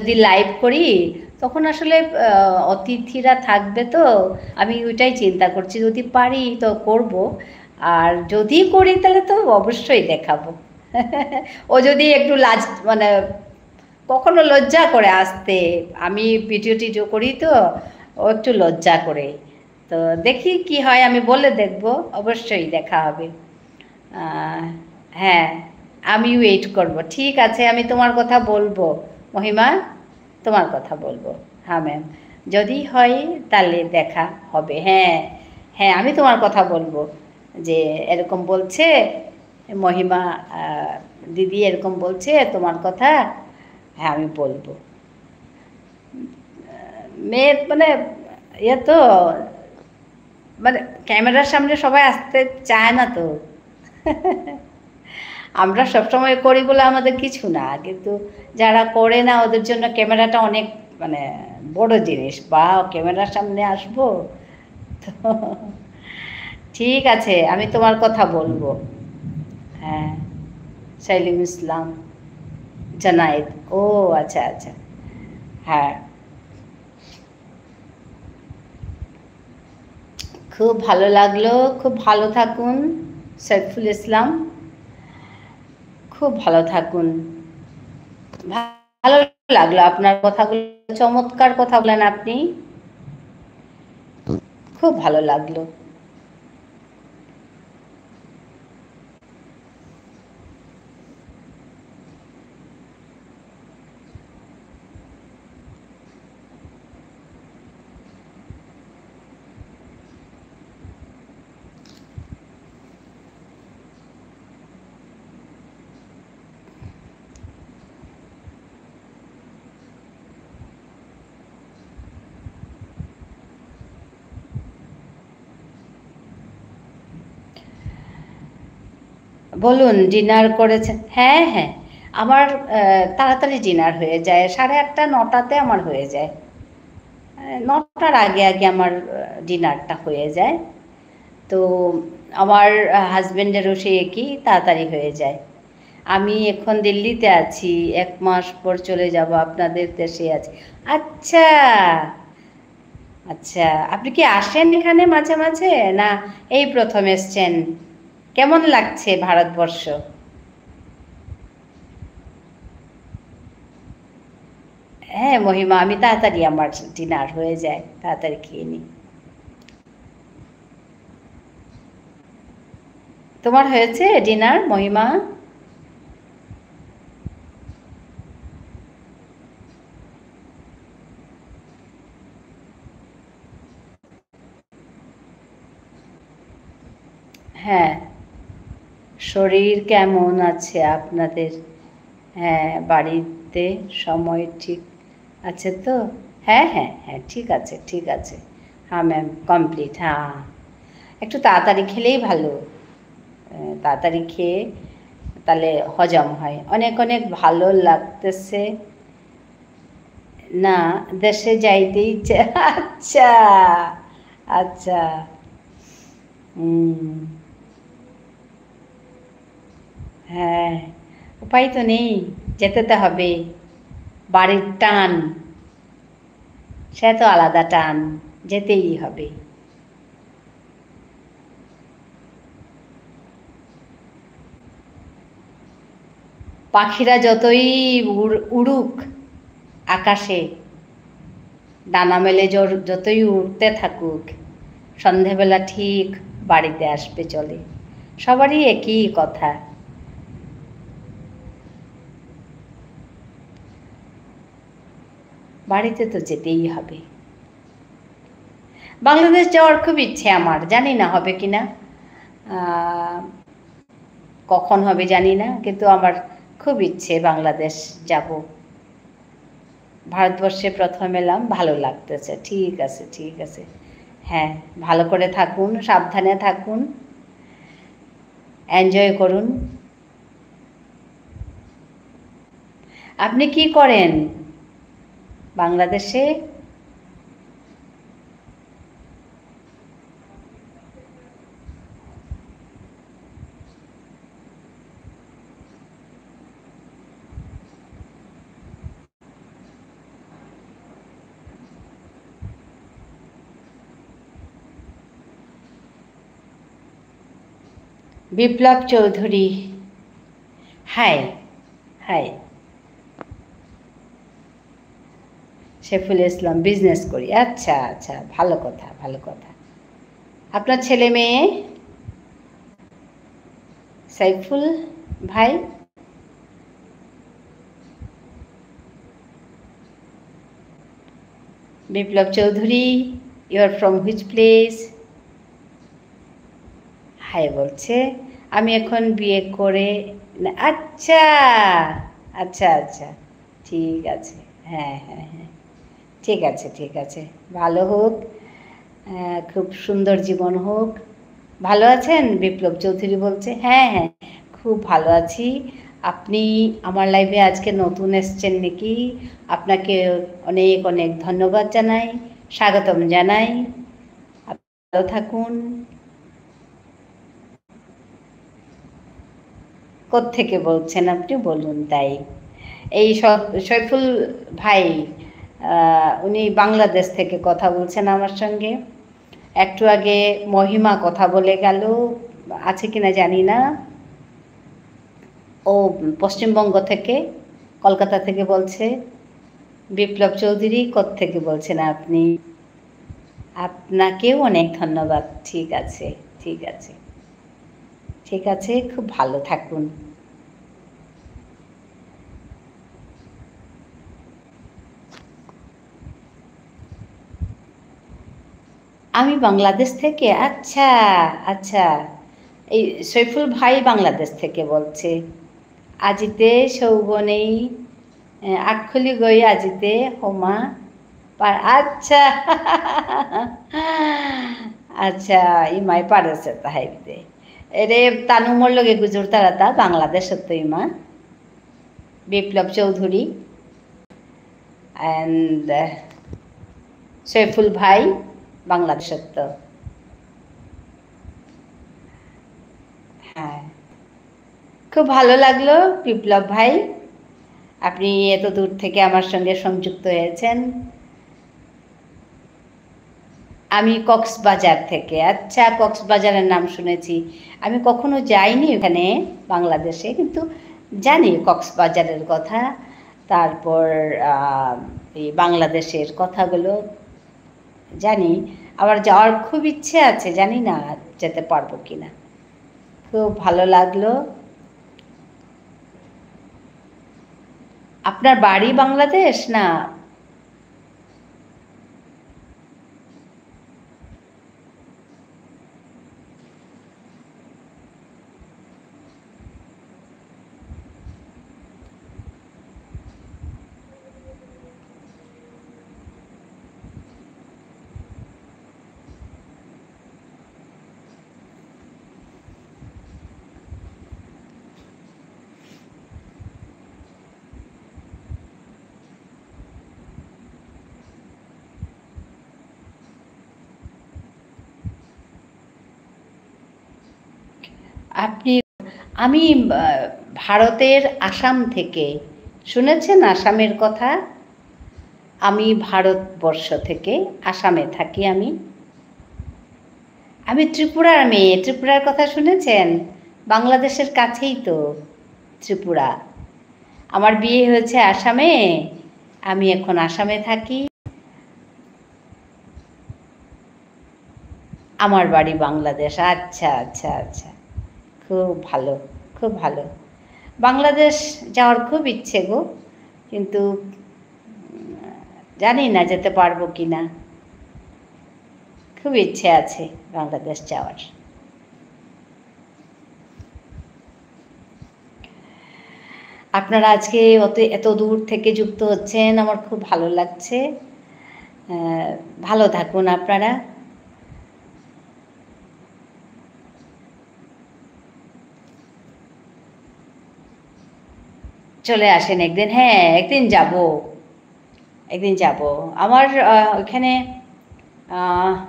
যদি live করি, তখন আসলে, আহ, অতিথিরা থাকবে তো, আমি ওইটাই চিন্তা করছি। যদি পারি তো করব, আর যদি করি তাহলে তো অবশ্যই দেখাবো। ও যদি একটু লাজ, মানে, কখনো লজ্জা করে আসতে, আমি video টিডিও করি তো, ও একটু লজ্জা করে। তো দেখি কি হয়, আমি বলে দেখব, অবশ্যই দেখা হবে। আহ, হ্যাঁ, আমি wait করব। ঠিক আছে, আমি তোমার কথা বলবো, মহিমা, তোমার কথা বলবো। হ্যাঁ, ma'am, যদি হয় তাহলে দেখা হবে। হ্যাঁ, হ্যাঁ, আমি তোমার কথা বলবো যে এরকম বলছে মহিমা, আহ, দিদি এরকম বলছে তোমার কথা। হ্যাঁ, আমি বলবো। মেয়ে মানে, ইয়ে তো, মানে, camera-র সামনে সবাই আসতে চায় না তো। আমরা সবসময় করি বলে আমাদের কিছু না, কিন্তু যারা করে না, ওদের জন্য camera-টা অনেক, মানে, বড় জিনিস। বা, camera-র সামনে আসবো, তো, ঠিক আছে, আমি তোমার কথা বলবো। হ্যাঁ, সাইলিম ইসলাম জানায়েদ। ও, আচ্ছা, আচ্ছা। হ্যাঁ। খুব ভালো লাগলো, খুব ভালো থাকুন, সাইফুল ইসলাম। খুব ভালো থাকুন। ভালো লাগলো আপনার কথাগুলো, চমৎকার কথা বলেন আপনি, খুব ভালো লাগলো। বলুন, dinner করেছেন? হ্যাঁ, হ্যাঁ, আমার, আহ, তাড়াতাড়ি dinner হয়ে যায়, সাড়ে আটটা, নটাতে আমার হয়ে যায়। আহ, নটার আগে আগে আমার, আহ, dinnerটা হয়ে যায়। তো আমার, আহ, husbandেরও সেই একই, তাড়াতাড়ি হয়ে যায়। আমি এখন দিল্লিতে আছি, এক মাস পর চলে যাব আপনাদের দেশে আছি। আচ্ছা, আচ্ছা, আপনি কি আসেন এখানে মাঝে মাঝে, না এই প্রথম এসছেন? কেমন লাগছে ভারতবর্ষ? হ্যাঁ মহিমা, আমি তাড়াতাড়ি, আমার dinner হয়ে যায়, তাড়াতাড়ি খেয়ে নিই। তোমার হয়েছে dinner, মহিমা? হ্যাঁ, শরীর কেমন আছে আপনাদের? হ্যাঁ, বাড়িতে সময় ঠিক আছে তো? হ্যাঁ, হ্যাঁ, হ্যাঁ, ঠিক আছে, ঠিক আছে। হ্যাঁ ma'am, complete, হ্যাঁ। একটু তাড়াতাড়ি খেলেই ভালো। আহ, তাড়াতাড়ি খেয়ে তাহলে হজম হয়। অনেক অনেক ভালো লাগতেছে। না, দেশে যাইতে ইচ্ছে। আচ্ছা, আচ্ছা। হুম। হ্যাঁ, উপায় তো নেই, যেতে তো হবে। বাড়ির টান, সে তো আলাদা টান, যেতেই হবে। পাখিরা যতই উড়-, উড়ুক আকাশে, ডানা মেলে জোর-, যতই উড়তে থাকুক, সন্ধেবেলা ঠিক বাড়িতে আসবে চলে। সবারই একই কথা। বাড়িতে তো যেতেই হবে। বাংলাদেশ যাওয়ার খুব ইচ্ছে আমার, জানি না হবে কিনা, আহ, কখন হবে জানি না, কিন্তু আমার খুব ইচ্ছে বাংলাদেশ যাব। ভারতবর্ষে প্রথম এলাম, ভালো লাগতেছে। ঠিক আছে, ঠিক আছে। হ্যাঁ, ভালো করে থাকুন, সাবধানে থাকুন, enjoy করুন। আপনি কি করেন বাংলাদেশে? বিপ্লব চৌধুরী, হাই, হাই। সাইফুল ইসলাম, business করি। আচ্ছা, আচ্ছা, ভালো কথা, ভালো কথা। আপনার ছেলে মেয়ে? সাইফুল ভাই? Biplab Chowdhury, you are from which place? Hi বলছে, আমি এখন বিয়ে করে, না, আচ্ছা, আচ্ছা, আচ্ছা, ঠিক আছে, হ্যাঁ, হ্যাঁ, হ্যাঁ, ঠিক আছে, ঠিক আছে, ভালো হোক, আহ, খুব সুন্দর জীবন হোক। ভালো আছেন? বিপ্লব চৌধুরী বলছে, হ্যাঁ, হ্যাঁ, খুব ভালো আছি। আপনি আমার live-এ আজকে নতুন এসছেন নাকি? আপনাকে অনেক অনেক ধন্যবাদ জানাই, স্বাগতম জানাই। ভালো থাকুন। কোত্থেকে বলছেন আপনি বলুন তাই। এই স-, সৈফুল ভাই, আহ, উনি বাংলাদেশ থেকে কথা বলছেন আমার সঙ্গে। একটু আগে মহিমা কথা বলে গেল, আছে কিনা জানি না। ও পশ্চিমবঙ্গ থেকে, কলকাতা থেকে বলছে। বিপ্লব চৌধুরী, কোত্থেকে বলছেন আপনি? আপনাকেও অনেক ধন্যবাদ। ঠিক আছে, ঠিক আছে, ঠিক আছে, খুব ভালো থাকুন। আমি বাংলাদেশ থেকে। আচ্ছা, আচ্ছা। এই সৈফুল ভাই বাংলাদেশ থেকে বলছে। আজিতে সৌগনেই, এ, আক্ষুলি গই আজিতে হোমা পার-, আচ্ছা। আচ্ছা, ইমাই পারেসে তাহাইতে। এরে তানু মোর লগে গুজুর তারাতা বাংলাদেশত ইমা। বিপ্লব চৌধুরী and, আহ, সৈফুল ভাই, বাংলাদেশত্ত। হ্যাঁ, খুব ভালো লাগলো বিপ্লব ভাই, আপনি এত দূর থেকে আমার সঙ্গে সংযুক্ত হয়েছেন। আমি কক্সবাজার থেকে। আচ্ছা, কক্সবাজারের নাম শুনেছি। আমি কখনো যাইনি ওখানে, বাংলাদেশে, কিন্তু জানি কক্সবাজারের কথা। তারপর, আহ, এই বাংলাদেশের কথাগুলো জানি। আবার যাওয়ার খুব ইচ্ছে আছে, জানি না যেতে পারবো কিনা। খুব ভালো লাগলো। আপনার বাড়ি বাংলাদেশ না? আপনি, আমি, আহ, ভারতের আসাম থেকে। শুনেছেন আসামের কথা? আমি ভারতবর্ষ থেকে, আসামে থাকি আমি। আমি ত্রিপুরার মেয়ে, ত্রিপুরার কথা শুনেছেন? বাংলাদেশের কাছেই তো ত্রিপুরা। আমার বিয়ে হয়েছে আসামে, আমি এখন আসামে থাকি। আমার বাড়ি বাংলাদেশ। আচ্ছা, আচ্ছা, আচ্ছা। খুব ভালো, খুব ভালো। বাংলাদেশ যাওয়ার খুব ইচ্ছে গো, কিন্তু, উম, জানি না যেতে পারবো কি না। খুব ইচ্ছে আছে বাংলাদেশ যাওয়ার। আপনারা আজকে অত, এত দূর থেকে যুক্ত হচ্ছেন, আমার খুব ভালো লাগছে। আহ, ভালো থাকুন আপনারা। চলে আসেন একদিন। হ্যাঁ, একদিন যাব, একদিন যাব। আমার, আহ, ওইখানে, আহ,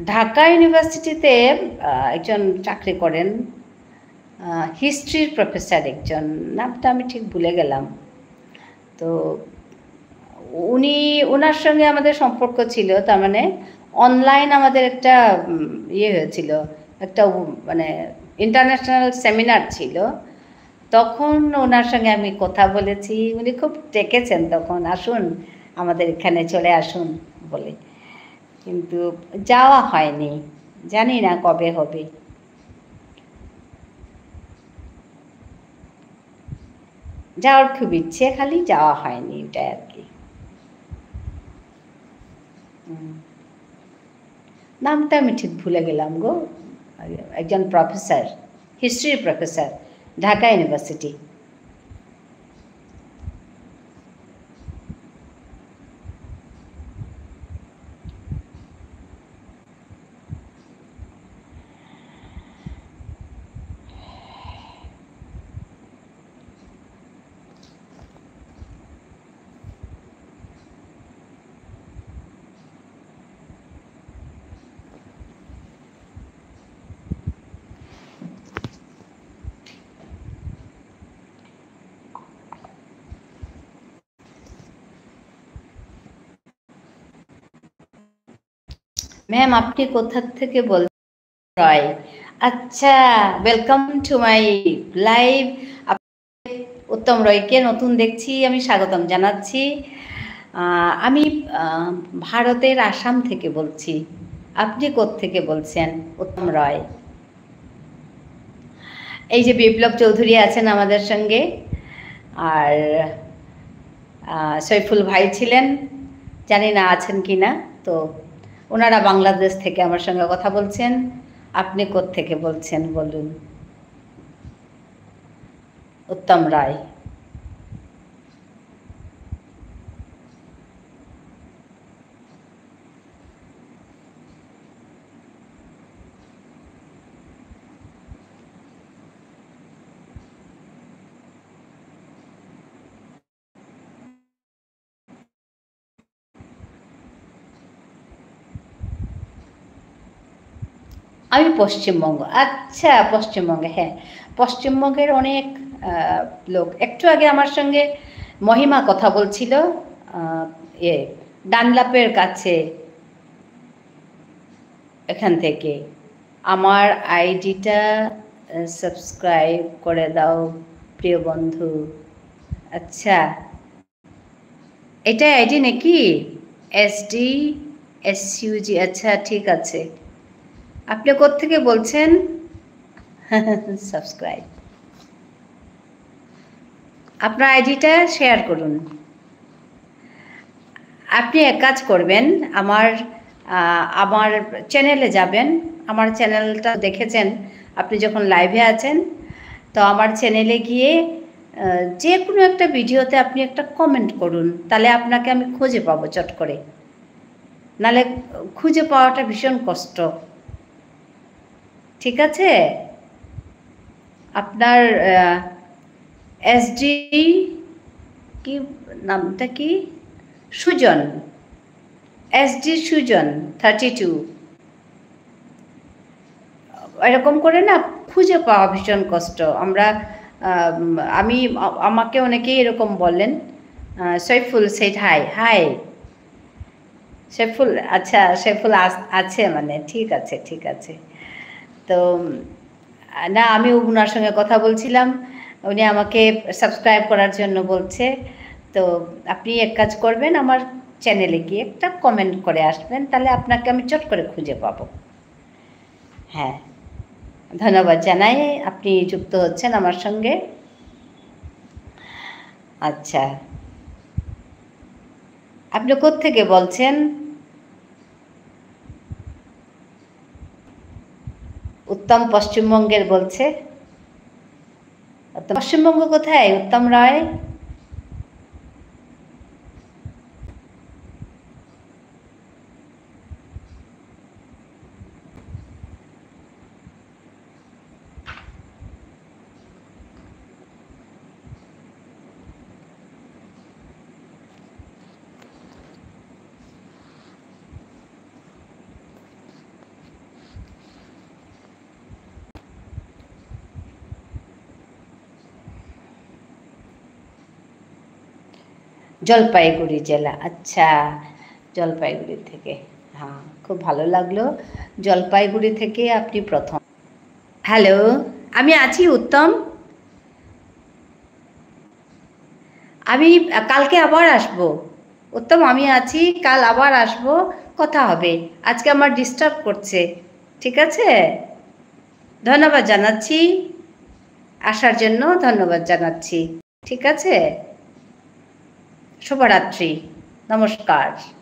ঢাকা ইউনিভার্সিটিতে, আহ, একজন চাকরি করেন, আহ, হিস্ট্রির প্রফেসর একজন, নামটা আমি ঠিক ভুলে গেলাম। তো উনি, ওনার সঙ্গে আমাদের সম্পর্ক ছিল, তার মানে অনলাইন আমাদের একটা, উম, ইয়ে হয়েছিল, একটা উ-, মানে ইন্টারন্যাশনাল সেমিনার ছিল। তখন ওনার সঙ্গে আমি কথা বলেছি, উনি খুব ডেকেছেন তখন, "আসুন, আমাদের এখানে চলে আসুন" বলে। কিন্তু যাওয়া হয়নি, জানি না কবে হবে। যাওয়ার খুব ইচ্ছে, খালি যাওয়া হয়নি, ওটাই আর কি। হুম। নামটা আমি ঠিক ভুলে গেলাম গো। একজন professor, history professor, Dhaka university. Ma'am, আপনি কোথা থেকে বলছেন? রয়। আচ্ছা, welcome to my live। আপ-, উত্তম রয়কে নতুন দেখছি, আমি স্বাগতম জানাচ্ছি। আহ, আমি, আহ, ভারতের আসাম থেকে বলছি। আপনি কোত্থেকে বলছেন, উত্তম রয়? এই যে বিপ্লব চৌধুরী আছেন আমাদের সঙ্গে, আর, আহ, সৈফুল ভাই ছিলেন, জানি না আছেন কি না। তো ওনারা বাংলাদেশ থেকে আমার সঙ্গে কথা বলছেন। আপনি কোত্থেকে বলছেন বলুন? উত্তম রায়। আমি পশ্চিমবঙ্গ। আচ্ছা, পশ্চিমবঙ্গে, হ্যাঁ। পশ্চিমবঙ্গের অনেক, আহ, লোক। একটু আগে আমার সঙ্গে মহিমা কথা বলছিল, আহ, এ, ডানলাপের কাছে, এখান থেকে। আমার আইডিটা, আহ, সাবস্ক্রাইব করে দাও, প্রিয় বন্ধু। আচ্ছা। এটা আইডি নাকি? এসডি এসইউজি, আচ্ছা, ঠিক আছে। আপনি কোত্থেকে বলছেন? সাবস্ক্রাইব। আপনার আইডিটা শেয়ার করুন। আপনি এক কাজ করবেন, আমার, আহ, আমার চ্যানেলে যাবেন। আমার চ্যানেলটা দেখেছেন, আপনি যখন লাইভে আছেন, তো আমার চ্যানেলে গিয়ে, আহ, যে কোনো একটা ভিডিওতে আপনি একটা কমেন্ট করুন, তাহলে আপনাকে আমি খুঁজে পাবো চট করে, নাহলে খুঁজে পাওয়াটা ভীষণ কষ্ট। ঠিক আছে? আপনার, আহ, এসডি কি নামটা কি? সুজন। এসডি সুজন থার্টি টু। এরকম করে না খুঁজে পাওয়া ভীষণ কষ্ট। আমরা, আহ, আমি, আ-, আমাকে অনেকেই এরকম বলেন, আহ, Saiful said hi, hi। Saiful, আচ্ছা, সৈফুল আস-, আছে মানে, ঠিক আছে, ঠিক আছে। তো, না, আমি ওনার সঙ্গে কথা বলছিলাম, উনি আমাকে সাবস্ক্রাইব করার জন্য বলছে। তো আপনি এক কাজ করবেন, আমার চ্যানেলে গিয়ে একটা কমেন্ট করে আসবেন, তাহলে আপনাকে আমি চট করে খুঁজে পাবো। হ্যাঁ, ধন্যবাদ জানাই, আপনি যুক্ত হচ্ছেন আমার সঙ্গে। আচ্ছা, আপনি কোত্থেকে বলছেন? উত্তম পশ্চিমবঙ্গের বলছে। উত্তম, পশ্চিমবঙ্গ কোথায়, উত্তম রায়? জলপাইগুড়ি জেলা, আচ্ছা, জলপাইগুড়ি থেকে। হ্যাঁ, খুব ভালো লাগলো। জলপাইগুড়ি থেকে আপনি প্রথম। হ্যালো, আমি আছি উত্তম। আমি, আ, কালকে আবার আসবো। উত্তম, আমি আছি, কাল আবার আসবো, কথা হবে। আজকে আমার ডিস্টার্ব করছে, ঠিক আছে? ধন্যবাদ জানাচ্ছি, আসার জন্য ধন্যবাদ জানাচ্ছি, ঠিক আছে? শুভরাত্রি, নমস্কার।